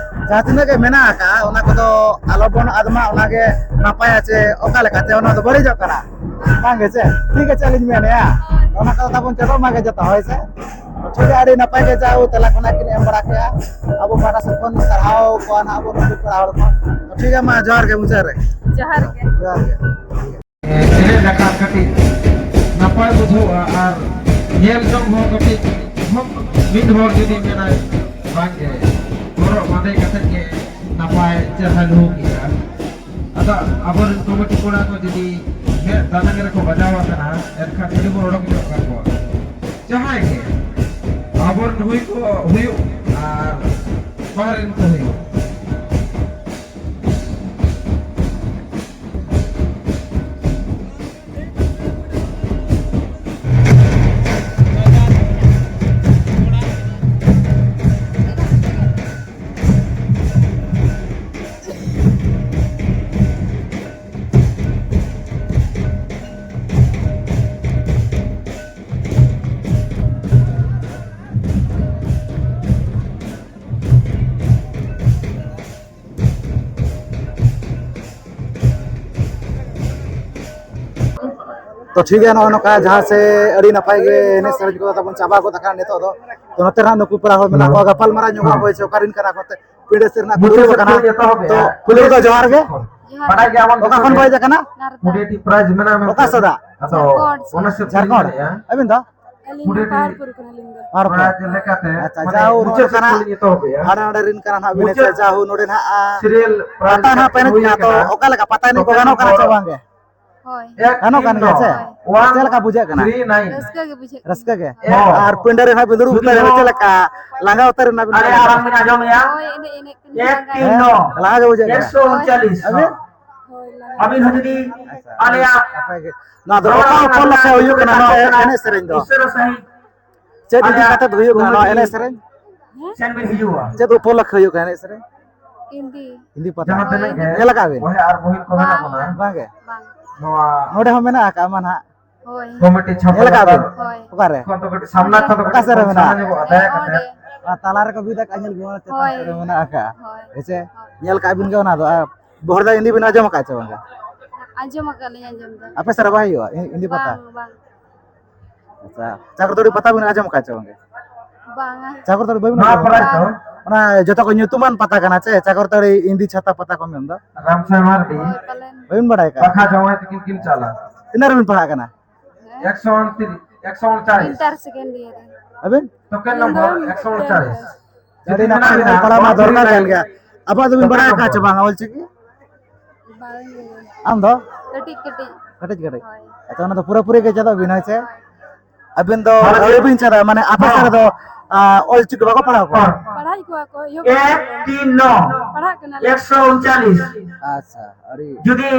ᱡᱟᱦᱟᱸ ᱛᱤᱱᱟᱹᱜ ᱜᱮ ᱢᱮᱱᱟᱜ ᱟᱠᱟᱫ ᱚᱱᱟ ᱠᱚᱫᱚ ᱟᱞᱚᱵᱚᱱ ᱟᱫ ᱢᱟ, ᱚᱱᱟᱜᱮ ᱱᱟᱯᱟᱭᱟ ᱪᱮ ᱚᱠᱟ ᱞᱮᱠᱟᱛᱮ ᱚᱱᱟ ᱫᱚ ᱵᱟᱹᱲᱤᱡᱚᱜ ᱠᱟᱱᱟ? ᱵᱟᱝ ᱜᱮ ᱪᱮ? ᱴᱷᱤᱠ ᱟᱪᱷᱮ ᱟᱹᱞᱤᱧ ᱢᱮᱱᱮᱫᱼᱟ, ᱚᱱᱟ ᱠᱚᱫᱚ ᱛᱟᱵᱚᱱ ᱪᱮᱫᱚᱜ ᱢᱟ ᱜᱮ ᱡᱚᱛᱚ, ᱦᱳᱭ ᱥᱮ? ᱴᱷᱤᱠ ᱜᱮᱭᱟ, ᱟᱹᱰᱤ ᱱᱟᱯᱟᱭ ᱜᱮ ᱡᱟ ᱦᱳ ᱛᱮᱞᱟ ᱠᱷᱚᱱᱟᱜ ᱠᱤᱱ ᱮᱢ ᱵᱟᱲᱟ ᱠᱮᱜᱼᱟ᱾ ᱟᱵᱚ ᱯᱟᱦᱴᱟ ᱥᱮᱫ ᱠᱷᱚᱱ ᱥᱟᱨᱦᱟᱣ ᱠᱚᱣᱟ ᱱᱟᱦᱟᱜ ᱟᱵᱚ ᱱᱩᱠᱩ ᱯᱮᱲᱟ ᱦᱚᱲ ᱠᱚ᱾ ᱴᱷᱤᱠ ᱜᱮᱭᱟ, ᱢᱟ ᱡᱚᱦᱟᱨ ᱜᱮ ᱢᱩᱪᱟᱹᱫ ᱨᱮ᱾ ᱡᱚᱦᱟᱨ ᱜᱮ᱾ ᱡᱚᱦᱟᱨ ᱜᱮ᱾ ᱮᱱᱮᱡ ᱟᱠᱟᱫ ᱠᱟᱹᱴᱤᱡ ᱱᱟᱯᱟᱭ ᱵᱩᱡᱷᱟᱹᱜᱼᱟ ᱟᱨ ᱧᱮᱞ ᱡᱚᱝ ᱦᱚᱸ ᱠᱟᱹᱴᱤᱡ ᱦᱚᱸ ᱢᱤᱫ ᱦᱚᱲ ᱡᱩᱫᱤ ᱢᱮᱱᱟᱭ ᱵᱟᱝ ᱜᱮ ᱦᱚᱨᱚᱜ ᱵᱟᱸᱫᱮ ᱠᱟᱛᱮᱫ ᱜᱮ ᱱᱟᱯᱟᱭ ᱪᱮᱦᱨᱟ ᱞᱩᱦᱩᱠ ᱜᱮᱭᱟ᱾ ᱟᱫᱚ ᱟᱵᱚᱨᱮᱱ ᱠᱚᱢᱤᱴᱤ ᱠᱚᱲᱟ ᱠᱚ ᱡᱩᱫᱤ ᱢᱮᱫ ᱫᱟᱱᱟᱝ ᱨᱮᱠᱚ ᱵᱟᱡᱟᱣ ᱟᱠᱟᱱᱟ, ᱮᱱᱠᱷᱟᱱ ᱟᱹᱰᱤ ᱵᱚᱱ ᱚᱰᱚᱠ ᱧᱚᱜ ᱠᱟᱠᱚᱣᱟ᱾ ᱡᱟᱦᱟᱸᱭ ᱜᱮ ᱟᱵᱚᱨᱮᱱ ᱦᱩᱭ ᱠᱚ ᱦᱩᱭᱩᱜ ᱟᱨ ᱵᱟᱦᱨᱮ ᱨᱮᱱ ᱠᱚ ᱦᱩᱭᱩᱜ᱾ ᱛᱚ ᱴᱷᱤᱠ ᱜᱮᱭᱟ, ᱱᱚᱜᱼᱚᱭ ᱱᱚᱝᱠᱟ ᱡᱟᱦᱟᱸ ᱥᱮ ᱟᱹᱰᱤ ᱱᱟᱯᱟᱭ ᱜᱮ ᱮᱱᱮᱡ ᱥᱮᱨᱮᱧ ᱠᱚᱫᱚ ᱛᱟᱵᱚᱱ ᱪᱟᱵᱟ ᱜᱚᱫ ᱟᱠᱟᱱᱟ ᱱᱤᱛᱚᱜ ᱫᱚ᱾ ᱛᱚ ᱱᱚᱛᱮ ᱨᱮ ᱦᱟᱸᱜ ᱱᱩᱠᱩ ᱯᱮᱲᱟ ᱦᱚᱲ ᱢᱮᱱᱟᱜ ᱠᱚᱣᱟ, ᱜᱟᱯᱟᱞ ᱢᱟᱨᱟᱣ ᱧᱚᱜᱚᱜ ᱟᱵᱚ ᱥᱮ ᱚᱠᱟ ᱨᱮᱱ ᱠᱟᱱᱟ ᱠᱚ ᱮᱱᱛᱮ᱾ ᱯᱤᱲᱟᱹ ᱥᱮᱫ ᱨᱮᱱᱟᱜ ᱠᱩᱞᱤ ᱠᱚ ᱠᱟᱱᱟ᱾ ᱛᱚ ᱠᱩᱞᱤ ᱠᱚ ᱡᱚᱦᱟᱨ ᱜᱮ᱾ ᱡᱚᱦᱟᱨ᱾ ᱚᱠᱟ ᱠᱷᱚᱱ ᱵᱚ ᱦᱮᱡ ᱟᱠᱟᱱᱟ? ᱱᱟᱨᱫᱟ᱾ ᱚᱠᱟ ᱥᱚᱫᱟ? ᱡᱷᱟᱲᱠᱷᱚᱸᱰ᱾ ᱟᱹᱵᱤᱱ ᱫᱚ? ᱟᱹᱞᱤᱧ ᱫᱚ ᱯᱟᱦᱟᱲᱯᱩᱨ ᱠᱷᱚᱱ ᱞᱤᱧ ᱫᱚ᱾ ᱯᱟᱦᱟᱲᱯᱩᱨ᱾ ᱟᱪᱪᱷᱟ, ᱢᱟᱱᱮ ᱡᱟ ᱦᱳ ᱢᱩᱪᱟᱹᱫ ᱨᱩᱣᱟᱹᱲ ᱥᱮᱫ ᱠᱟᱱᱟ᱾ ᱠᱷᱚᱱ ᱞᱤᱧ ᱮᱛᱚᱦᱚᱵᱮᱜᱼᱟ᱾ ᱦᱟᱸᱰᱮ ᱱᱚᱰᱮ ᱨᱤᱱ ᱠᱟᱱᱟ ᱱᱟᱦᱟᱜ ᱵᱤᱱ ᱢᱩᱪᱟᱹᱫ ᱥᱮ ᱡᱟ ᱦᱳ ᱱᱚᱰᱮ ᱱᱟᱦᱟᱜ, ᱥᱤᱨᱤᱭᱟᱞ ᱯᱨᱟᱭᱤᱡᱽ ᱯᱟᱛᱟ ᱱᱟᱦᱟᱜ ᱯᱮ ᱮᱱᱮᱡ ᱦᱩᱭ ᱠᱟᱱᱟ, ᱛᱚ ᱟᱠᱟᱱᱟ᱾ ᱚᱠᱟ ᱞᱮᱠᱟ ᱯᱟᱛᱟ ᱮᱱᱮᱡ ᱠᱚ ᱛᱚᱵᱮ ᱜᱟᱱᱚᱜ ᱠᱟᱱᱟ ᱥᱮ ᱦᱚᱲ ᱵᱟᱝ ᱜᱮ? ᱦᱳᱭ᱾ ᱜᱟᱱᱚᱜ ᱠᱟᱱ ᱜᱮᱭᱟ ᱥᱮ? ᱦᱳᱭ᱾ ᱪᱮᱫ ᱞᱮᱠᱟ ᱵᱩᱡᱷᱟᱹᱜ ᱠᱟᱱᱟ? ᱨᱟᱹᱥᱠᱟᱹ ᱜᱮ ᱵᱩᱡᱷᱟᱹᱜ ᱠᱟᱱᱟ᱾ ᱨᱟᱹᱥᱠᱟᱹ ᱜᱮ? ᱦᱳᱭ᱾ ᱟᱨ ᱯᱤᱸᱰᱟᱹ ᱨᱮ ᱱᱟᱦᱟᱜ ᱵᱤᱱ ᱫᱩᱲᱩᱵ ᱩᱛᱟᱹᱨ ᱮᱱᱟ, ᱪᱮᱫ ᱞᱮᱠᱟ? ᱞᱟᱸᱜᱟ ᱩᱛᱟᱹᱨ ᱮᱱᱟ ᱵᱤᱱ? ᱟᱞᱮ ᱟᱲᱟᱝ ᱵᱤᱱ ᱟᱸᱡᱚᱢᱮᱜᱼᱟ? ᱦᱳᱭ, ᱮᱱᱮᱡ, ᱮᱱᱮᱡ ᱛᱮᱞᱤᱧ ᱦᱮᱸ? ᱞᱟᱸᱜᱟ ᱜᱮ ᱵᱩᱡᱷᱟᱹᱜ ᱠᱟᱱᱟ᱾ ᱮᱠᱥᱚ ᱩᱱᱪᱟᱞᱤᱥ᱾ ᱟᱵᱤᱱ? ᱦᱳᱭ, ᱞᱟᱸᱜᱟ᱾ ᱟᱹᱵᱤᱱ ᱦᱚᱸ ᱡᱩᱫᱤ ᱟᱪᱪᱷᱟ᱾ ᱟᱞᱮᱭᱟᱜ ᱱᱚᱣᱟ ᱫᱚ ᱚᱠᱟ ᱩᱯᱚᱞᱚᱠᱠᱷᱮ ᱦᱩᱭᱩᱜ ᱠᱟᱱᱟ ᱱᱚᱣᱟ ᱮᱱᱮᱡ ᱥᱮᱨᱮᱧ ᱫᱚ? ᱩᱥᱟᱹᱨᱟ ᱥᱟᱺᱦᱤᱡ ᱪᱮᱫ ᱤᱫᱤ ᱟᱞᱮᱭᱟᱜ ᱠᱟᱛᱮ ᱦᱩᱭᱩᱜ ᱠᱟᱱᱟ ᱱᱚᱣᱟ ᱠᱚᱢᱤᱴᱤ ᱮᱱᱮᱡ ᱥᱮᱨᱮᱧ? ᱥᱮᱱ ᱵᱤᱱ ᱦᱤᱡᱩᱜᱼᱟ᱾ ᱪᱮᱫ ᱩᱯᱚᱞᱚᱠᱠᱷᱮ ᱦᱩᱭᱩᱜ ᱠᱟᱱᱟ ᱮᱱᱮᱡ ᱥᱮᱨᱮᱧ? ᱦᱤᱱᱫᱤ᱾ ᱦᱤᱱᱫᱤ ᱯᱟᱛᱟ᱾ ᱡᱟᱦᱟᱸ ᱛᱤᱱᱟᱹᱜ ᱜᱮ ᱧᱮᱞ ᱟᱠᱟᱫ ᱵᱤᱱ? ᱵᱚᱭᱦᱟ ᱟᱨ ᱵᱚᱦᱤᱱ ᱠᱚ ᱢᱮᱱᱟᱜ ᱵᱟᱝ, ᱵᱚᱱᱟ᱾ ᱵᱟᱝ᱾ ᱵᱟᱝ᱾ ᱱᱚᱣᱟ ᱱᱚᱰᱮ ᱦᱚᱸ ᱢᱮᱱᱟᱜ ᱟᱠᱟᱫ ᱢᱟ ᱱᱟᱦᱟᱜ᱾ ᱦᱳᱭ᱾ ᱠᱚᱢᱤᱴᱤ ᱧᱮᱞ ᱟᱠᱟᱫ ᱵᱤᱱ? ᱪᱷᱟᱯᱟ ᱦᱳᱭ᱾ ᱚᱠᱟᱨᱮ? ᱠᱷᱚᱱ ᱫᱚ ᱠᱟᱹᱴᱤᱡ ᱥᱟᱢᱱᱟ ᱠᱷᱚᱱ ᱫᱚ ᱚᱠᱟ ᱠᱟᱹᱴᱤᱡ ᱥᱮᱫ ᱨᱮ ᱥᱟᱢᱱᱟ ᱢᱮᱱᱟᱜᱼᱟ? ᱧᱚᱜᱚᱜᱼᱟ, ᱦᱮᱸ, ᱫᱟᱭᱟ ᱠᱟᱛᱮ᱾ ᱚᱸᱰᱮ᱾ ᱟᱨ ᱛᱟᱞᱟ ᱨᱮᱠᱚ ᱵᱤᱫ ᱟᱠᱟᱫ, ᱧᱮᱞ ᱵᱤᱱ, ᱪᱮᱛᱟᱱ ᱦᱳᱭ᱾ ᱥᱮᱫ ᱨᱮ ᱢᱮᱱᱟᱜ ᱟᱠᱟᱫ᱾ ᱦᱳᱭ᱾ ᱦᱮᱸ ᱥᱮ? ᱦᱳᱭ᱾ ᱧᱮᱞ ᱠᱟᱜ ᱵᱤᱱ ᱜᱮ ᱚᱱᱟ ᱫᱚ᱾ ᱟᱨ ᱵᱚᱦᱚᱲᱫᱟ ᱤᱱᱫᱤ ᱵᱤᱱ ᱟᱸᱡᱚᱢ ᱟᱠᱟᱫ ᱪᱮ ᱵᱟᱝᱟ? ᱟᱸᱡᱚᱢ ᱟᱠᱟᱫ ᱞᱤᱧ, ᱟᱸᱡᱚᱢ ᱫᱚ᱾ ᱟᱯᱮ ᱥᱮᱫ ᱨᱮ ᱵᱟᱭ ᱦᱩᱭᱩᱜᱼᱟ ᱤᱱ-, ᱤᱱᱫᱤ ᱯᱟᱛᱟ? ᱵᱟᱝ, ᱵᱟᱝ᱾ ᱟᱪᱪᱷᱟ, ᱪᱟᱠᱚᱨᱛᱟᱹᱲᱤ ᱯᱟᱛᱟ ᱵᱤᱱ ᱟᱸᱡᱚᱢ ᱟᱠᱟᱫ ᱪᱮ ᱵᱟᱝᱜᱮ? ᱵᱟᱝᱟ᱾ ᱪᱟᱠᱚᱨᱛᱟᱹᱲᱤ ᱵᱟᱹᱵᱤᱱ ᱱᱚᱣᱟ ᱟᱸᱡᱚᱢ ᱯᱨᱟᱭᱤᱡᱽ ᱟᱠᱟᱫᱟ? ᱫᱚ? ᱚᱱᱟ ᱡᱚᱛᱚ ᱠᱷᱚᱱ ᱧᱩᱛᱩᱢᱟᱱ ᱯᱟᱛᱟ ᱠᱟᱱᱟ ᱪᱮ, ᱪᱟᱠᱚᱨᱛᱟᱹᱲᱤ ᱤᱱᱫᱤ ᱪᱷᱟᱛᱟ ᱯᱟᱛᱟ ᱠᱚ ᱢᱮᱱᱫᱚ᱾ ᱨᱟᱢᱥᱟᱭ ᱢᱟᱨᱰᱤ ᱦᱳᱭ, ᱯᱟᱞᱮᱱ᱾ ᱵᱟᱹᱵᱤᱱ ᱵᱟᱲᱟᱭ ᱠᱟᱜᱼᱟ? ᱵᱟᱠᱷᱟ ᱡᱟᱶᱟᱭ ᱛᱤᱠᱤᱱ ᱠᱤᱱ ᱪᱟᱞᱟ᱾ ᱛᱤᱱᱟᱹᱜ ᱨᱮᱵᱤᱱ ᱯᱟᱲᱦᱟᱜ ᱠᱟᱱᱟ? ᱦᱮᱸ? ᱮᱠᱥᱚ ᱩᱱᱛᱤᱨᱤᱥ, ᱮᱠᱥᱚ ᱩᱱᱪᱟᱞᱤᱥ᱾ ᱤᱱᱴᱟᱨ ᱥᱮᱠᱮᱱᱰ ᱤᱭᱟᱨ ᱨᱮ᱾ ᱟᱹᱵᱤᱱ? ᱴᱳᱠᱮᱱ ᱤᱧ ᱫᱚ ᱱᱚᱢᱵᱚᱨ ᱮᱠᱥᱚ ᱩᱱᱪᱟᱞᱤᱥ᱾ ᱟᱹᱰᱤ ᱡᱩᱫᱤ ᱱᱟᱯᱟᱭ, ᱢᱮᱱᱟᱜ ᱵᱤᱱᱟ, ᱯᱟᱲᱦᱟᱣ ᱢᱟ ᱚᱞ ᱫᱚᱨᱠᱟᱨ ᱵᱤᱞ ᱠᱟᱱ ᱜᱮᱭᱟ᱾ ᱟᱵᱚᱣᱟᱜ ᱫᱚᱵᱤᱱ ᱴᱳᱠᱮᱱ ᱵᱟᱲᱟᱭ ᱟᱠᱟᱫ ᱪᱮ ᱱᱚᱢᱵᱚᱨ᱾ ᱵᱟᱝ ᱚᱞ ᱪᱤᱠᱤ? ᱵᱟᱝ᱾ ᱟᱢ ᱫᱚ? ᱠᱟᱹᱴᱤᱡ ᱠᱟᱹᱴᱤᱡ᱾ ᱠᱟᱹᱴᱤᱡ ᱠᱟᱹᱴᱤᱡ? ᱦᱳᱭ᱾ ᱟᱪᱪᱷᱟ, ᱚᱱᱟ ᱫᱚ ᱯᱩᱨᱟᱹᱯᱩᱨᱤ ᱜᱮ ᱪᱮᱫᱚᱜ ᱵᱤᱱ, ᱦᱳᱭ ᱥᱮ? ᱦᱳᱭ᱾ ᱟᱹᱵᱤᱱ ᱫᱚ ᱦᱳᱭ᱾ ᱟᱹᱣᱨᱤ ᱵᱤᱱ ᱪᱮᱫᱟ, ᱢᱟᱱᱮ ᱟᱯᱮ ᱦᱚᱸ᱾ ᱥᱮᱫ ᱨᱮᱫᱚ, ᱟ, ᱚᱞ ᱪᱤᱠᱤ ᱵᱟᱠᱚ ᱯᱟᱲᱦᱟᱣ ᱠᱚᱣᱟ? ᱦᱚᱸ᱾ ᱯᱟᱲᱦᱟᱜ ᱠᱚᱣᱟ ᱠᱚ, ᱮᱦᱚᱵ ᱮᱠ ᱠᱟᱱᱟ ᱠᱚ᱾ ᱛᱤᱱ ᱱᱚ᱾ ᱯᱟᱲᱦᱟᱜ ᱠᱟᱱᱟ ᱞᱮ᱾ ᱮᱠᱥᱚ ᱩᱱᱪᱟᱞᱤᱥ᱾ ᱟᱪᱪᱷᱟ, ᱟᱹᱰᱤ ᱡᱩᱫᱤ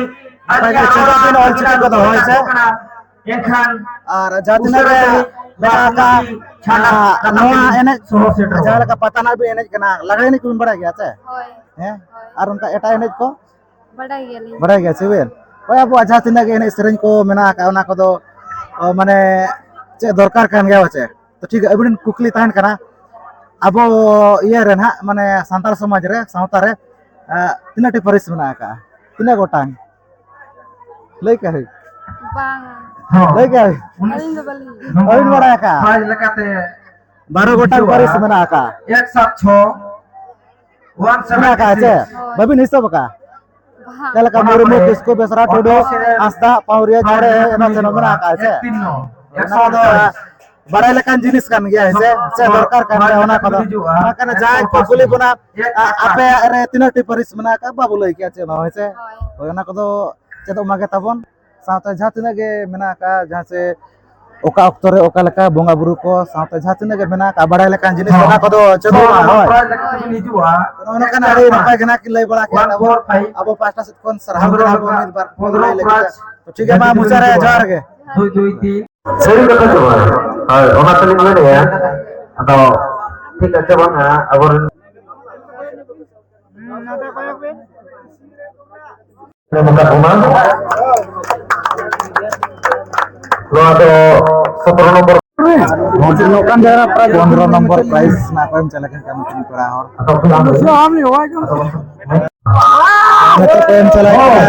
ᱱᱟᱯᱟᱭ ᱜᱮ, ᱟᱹᱞᱤᱧᱟᱜ ᱪᱮᱫᱚᱜ ᱨᱚᱲ ᱵᱤᱱ ᱚᱞ ᱪᱤᱠᱤ ᱟᱹᱵᱤᱱᱟᱜ ᱠᱚᱫᱚ, ᱦᱳᱭ ᱥᱮ? ᱠᱟᱱᱟ, ᱮᱱᱠᱷᱟᱱ ᱟᱨ ᱡᱟᱦᱟᱸ ᱛᱤᱱᱟᱹᱜ ᱩᱥᱟᱹᱨᱟ ᱜᱮ ᱥᱟᱺᱦᱤᱡ ᱢᱮᱱᱟᱜ ᱟᱠᱟᱫ, ᱱᱚᱣᱟ ᱠᱟᱛᱷᱟ ᱮᱱᱮᱡ, ᱥᱚᱦᱚᱨ ᱥᱮᱴᱮᱨᱚᱜᱼᱟ᱾ ᱡᱟᱦᱟᱸ ᱞᱮᱠᱟ ᱯᱟᱛᱟ ᱱᱟᱜ ᱵᱤᱱ ᱮᱱᱮᱡ ᱠᱟᱱᱟ, ᱞᱟᱜᱽᱲᱮ ᱮᱱᱮᱡ ᱠᱚᱵᱤᱱ ᱵᱟᱲᱟᱭ ᱜᱮᱭᱟ ᱥᱮ? ᱦᱳᱭ᱾ ᱦᱮᱸ? ᱦᱳᱭ᱾ ᱟᱨ ᱚᱱᱠᱟ ᱮᱴᱟᱜ ᱮᱱᱮᱡ ᱠᱚ? ᱵᱟᱰᱟᱭ ᱜᱮᱭᱟᱞᱤᱧ᱾ ᱵᱟᱰᱟᱭ ᱜᱮᱭᱟ ᱥᱮ ᱵᱮᱱ? ᱦᱳᱭ, ᱟᱵᱚᱣᱟᱜ ᱡᱟᱦᱟᱸ ᱛᱤᱱᱟᱹᱜ ᱜᱮ ᱮᱱᱮᱡ ᱥᱮᱨᱮᱧ ᱠᱚ ᱢᱮᱱᱟᱜ ᱟᱠᱟᱫ, ᱚᱱᱟ ᱠᱚᱫᱚ, ᱚ, ᱢᱟᱱᱮ ᱪᱮᱫ ᱫᱚᱨᱠᱟᱨ ᱠᱟᱱ ᱜᱮᱭᱟ, ᱪᱮ? ᱛᱚ ᱴᱷᱤᱠ ᱜᱮᱭᱟ, ᱟᱹᱵᱤᱱ ᱠᱩᱠᱞᱤ ᱛᱟᱦᱮᱱ ᱠᱟᱱᱟ, ᱟᱵᱚ ᱤᱭᱟᱹ ᱨᱮ ᱱᱟᱦᱟᱜ, ᱢᱟᱱᱮ ᱥᱟᱱᱛᱟᱲ ᱥᱚᱢᱟᱡᱽ ᱨᱮ, ᱥᱟᱶᱛᱟ ᱨᱮ, ᱮ, ᱛᱤᱱᱟᱹᱜ ᱴᱤ ᱯᱟᱹᱨᱤᱥ ᱢᱮᱱᱟᱜ ᱟᱠᱟᱫᱼᱟ? ᱛᱤᱱᱟᱹᱜ ᱜᱚᱴᱟᱝ? ᱞᱟᱹᱭ ᱠᱟᱜ ᱦᱩᱭ᱾ ᱵᱟᱝᱟ᱾ ᱦᱚᱸ᱾ ᱞᱟᱹᱭ ᱠᱟᱜ ᱦᱩᱭ᱾ ᱟᱹᱞᱤᱧ ᱫᱚ ᱵᱟᱹᱞᱤᱧ᱾ ᱵᱟᱹᱵᱤᱱ ᱵᱟᱲᱟᱭ ᱟᱠᱟᱫᱼᱟ? ᱯᱨᱟᱭᱤᱡᱽ ᱞᱮᱠᱟᱛᱮ ᱵᱟᱨᱚ ᱜᱚᱴᱟᱝ ᱦᱤᱡᱩᱜᱼᱟ᱾ ᱯᱟᱹᱨᱤᱥ ᱢᱮᱱᱟᱜ ᱟᱠᱟᱫᱼᱟ᱾ ᱮᱠ ᱥᱟᱛ ᱪᱷᱚ, ᱚᱣᱟᱱ ᱥᱮᱵᱷᱮᱱ ᱢᱮᱱᱟᱜ ᱟᱠᱟᱫᱼᱟ ᱥᱤᱠᱥ᱾ ᱪᱮ? ᱦᱳᱭ᱾ ᱵᱟᱹᱵᱤᱱ ᱦᱤᱥᱟᱹᱵ ᱟᱠᱟᱫᱼᱟ? ᱵᱟᱝ᱾ ᱪᱮᱫ ᱞᱮᱠᱟ ᱚᱱᱟ ᱢᱩᱨᱢᱩ, ᱯᱚᱨᱮ ᱠᱤᱥᱠᱩ, ᱵᱮᱥᱨᱟ, ᱴᱩᱰᱩ, ᱚᱴᱳ ᱥᱮ ᱦᱟᱸᱥᱫᱟ, ᱯᱟᱹᱣᱨᱤᱭᱟᱹ, ᱪᱚᱲᱮ, ᱦᱤᱡᱩᱜᱼᱟ᱾ ᱮᱢᱟᱱ ᱛᱮᱢᱟᱱ ᱢᱮᱱᱟᱜ ᱟᱠᱟᱫᱼᱟ ᱥᱮ? ᱮᱠ ᱛᱤᱱ ᱱᱚ, ᱚᱱᱟ ᱫᱚ ᱮᱠᱥᱚ ᱩᱱᱪᱟᱞᱤᱥ᱾ ᱵᱟᱲᱟᱭ ᱞᱮᱠᱟᱱ ᱡᱤᱱᱤᱥ ᱠᱟᱱ ᱜᱮᱭᱟ, ᱦᱮᱸ ᱥᱮ? ᱥᱮ ᱫᱚᱨᱠᱟᱨ ᱠᱟᱱ ᱜᱮᱭᱟ ᱚᱱᱟ ᱠᱚᱫᱚ᱾ ᱦᱤᱡᱩᱜᱼᱟ᱾ ᱚᱱᱟ ᱠᱟᱱᱟ, ᱡᱟᱦᱟᱸᱭ ᱠᱚ ᱠᱩᱞᱤ ᱵᱚᱱᱟ, ᱮᱠ ᱟ-, ᱟᱯᱮᱭᱟᱜ ᱨᱮ ᱛᱤᱱᱟᱹᱜ ᱴᱤ ᱯᱟᱹᱨᱤᱥ ᱢᱮᱱᱟᱜ ᱟᱠᱟᱫᱼᱟ? ᱵᱟᱵᱚ ᱞᱟᱹᱭ ᱠᱮᱭᱟ ᱪᱮᱫ ᱦᱚᱸ, ᱦᱮᱸ ᱥᱮ? ᱦᱳᱭ᱾ ᱦᱳᱭ, ᱚᱱᱟ ᱠᱚᱫᱚ ᱪᱮᱫᱚᱜ ᱢᱟᱜᱮ ᱛᱟᱵᱚᱱ᱾ ᱥᱟᱶᱛᱮ ᱡᱟᱦᱟᱸ ᱛᱤᱱᱟᱹᱜ ᱜᱮ ᱢᱮᱱᱟᱜ ᱟᱠᱟᱫ, ᱡᱟᱦᱟᱸ ᱥᱮ ᱚᱠᱟ ᱚᱠᱛᱚ ᱨᱮ ᱚᱠᱟ ᱞᱮᱠᱟ ᱵᱚᱸᱜᱟ ᱵᱩᱨᱩ ᱠᱚ ᱥᱟᱶᱛᱮ ᱡᱟᱦᱟᱸ ᱛᱤᱱᱟᱹᱜ ᱜᱮ ᱢᱮᱱᱟᱜ ᱟᱠᱟᱫ ᱵᱟᱲᱟᱭ ᱞᱮᱠᱟᱱ ᱡᱤᱱᱤᱥ, ᱚᱱᱟ ᱠᱚᱫᱚ ᱪᱮᱫᱚᱜᱼᱟ᱾ ᱦᱳᱭ᱾ ᱱᱚᱜᱼᱚ ᱱᱚᱝᱠᱟᱱ ᱟᱹᱰᱤ ᱱᱟᱯᱟᱭ ᱜᱮ ᱱᱟᱜ ᱠᱤᱱ ᱞᱟᱹᱭ ᱵᱟᱲᱟ ᱠᱮᱫᱟ᱾ ᱟᱵᱚ, ᱟᱵᱚ ᱯᱟᱦᱴᱟ ᱥᱮᱫ ᱠᱷᱚᱱ ᱥᱟᱨᱦᱟᱣ ᱜᱮ ᱱᱟᱜ ᱵᱚᱱ ᱢᱤᱫ ᱵᱟᱨ ᱠᱚ ᱞᱟᱹᱭ ᱞᱟᱹᱜᱤᱫ᱾ ᱛᱚ ᱴᱷᱤᱠ ᱜᱮᱭᱟ, ᱢᱟ ᱢᱩᱪᱟᱹᱫ ᱨᱮ ᱡᱚᱦᱟᱨ ᱜᱮ᱾ ᱥᱟᱹᱨᱤ ᱠᱟᱛᱷᱟ ᱪᱮ ᱵᱟᱝ? ᱦᱳᱭ, ᱚᱱᱟ ᱛᱮᱞᱤᱧ ᱢᱮᱱᱮᱫᱼᱟ᱾ ᱟᱫᱚ ᱴᱷᱤᱠ ᱟᱪᱷᱮ ᱵᱟᱝ ᱦᱟᱸᱜ, ᱟᱵᱚᱨᱮᱱ ᱢᱮᱛᱟ ᱠᱚᱢᱟ᱾ ᱱᱚᱣᱟ ᱫᱚ ᱥᱚᱛᱨᱚ ᱱᱚᱢᱵᱚᱨ᱾ ᱱᱚᱝᱠᱟᱱ ᱡᱟᱭᱜᱟ ᱨᱮ ᱯᱨᱟᱭ ᱯᱚᱱᱨᱚ ᱱᱚᱢᱵᱚᱨ ᱯᱨᱟᱭᱤᱡᱽ ᱨᱮᱱᱟᱜ ᱠᱚ ᱮᱢ ᱪᱟᱞᱟᱜ ᱠᱟᱱᱟ ᱱᱩᱠᱤᱱ ᱯᱮᱲᱟ ᱦᱚᱲ᱾ ᱟᱫᱚ ᱱᱤᱛᱚᱜ ᱠᱚ ᱮᱢ ᱪᱟᱞᱟᱜ ᱠᱟᱱᱟ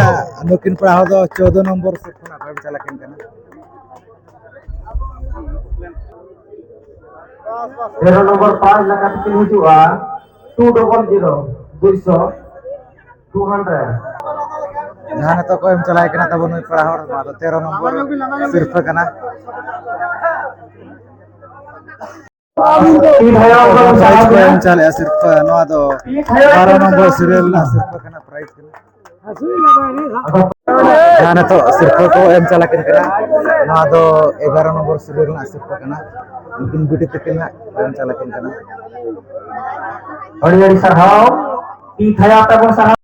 ᱱᱩᱠᱤᱱ ᱯᱮᱲᱟ ᱦᱚᱲ ᱫᱚ ᱪᱳᱫᱚ ᱱᱚᱢᱵᱚᱨ ᱥᱮᱫ ᱠᱷᱚᱱᱟᱜ ᱠᱚ ᱮᱢ ᱪᱟᱞᱟᱜ ᱠᱟᱱᱟ᱾ ᱛᱮᱨᱚ ᱱᱚᱢᱵᱚᱨ ᱯᱟᱸᱪ ᱞᱮᱠᱟ ᱛᱮᱠᱤᱱ ᱦᱤᱡᱩᱜᱼᱟ, ᱴᱩ ᱰᱚᱵᱚᱞ ᱡᱤᱨᱳ, ᱫᱩᱭᱥᱚ, ᱴᱩ ᱦᱟᱱᱰᱨᱮᱰ᱾ ᱡᱟᱦᱟᱸ ᱱᱤᱛᱚᱜ ᱠᱚ ᱮᱢ ᱪᱟᱞᱟᱣ ᱠᱟᱱᱟ ᱛᱟᱵᱚᱱ ᱱᱩᱭ ᱯᱮᱲᱟ ᱦᱚᱲ, ᱱᱚᱣᱟ ᱫᱚ ᱛᱮᱨᱚ ᱱᱚᱢᱵᱚᱨ ᱥᱤᱨᱯᱷᱟᱹ ᱠᱟᱱᱟ᱾ ᱯᱨᱟᱭᱤᱡᱽ ᱠᱚ ᱮᱢ ᱪᱟᱞᱮᱜᱼᱟ ᱥᱤᱨᱯᱷᱟᱹ, ᱱᱚᱣᱟ ᱫᱚ ᱵᱟᱨᱚ ᱱᱚᱢᱵᱚᱨ ᱥᱤᱨᱤᱭᱟᱞ ᱨᱮᱱᱟᱜ ᱥᱤᱨᱯᱷᱟᱹ ᱠᱟᱱᱟ, ᱯᱨᱟᱭᱤᱡᱽ ᱠᱟᱱᱟ᱾ ᱡᱟᱦᱟᱸ ᱱᱤᱛᱚᱜ ᱥᱤᱨᱯᱷᱟᱹ ᱠᱚ ᱮᱢ ᱪᱟᱞᱟᱜ ᱠᱟᱱᱟ, ᱱᱚᱣᱟ ᱫᱚ ᱮᱜᱟᱨᱚ ᱱᱚᱢᱵᱚᱨ ᱥᱤᱨᱤᱭᱟᱞ ᱨᱮᱱᱟᱜ ᱥᱤᱨᱯᱷᱟᱹ ᱠᱟᱱᱟ᱾ ᱩᱱᱠᱤᱱ ᱵᱤᱴᱤ ᱛᱟᱹᱠᱤᱱ ᱦᱟᱸᱜ ᱮᱢ ᱪᱟᱞᱟᱜ ᱠᱟᱱᱟ᱾ ᱟᱹᱰᱤ ᱟᱹᱰᱤ ᱥᱟᱨᱦᱟᱣ᱾ ᱛᱤ ᱛᱷᱟᱭᱟ ᱛᱟᱵᱚᱱ ᱥᱟᱨᱦᱟᱣ᱾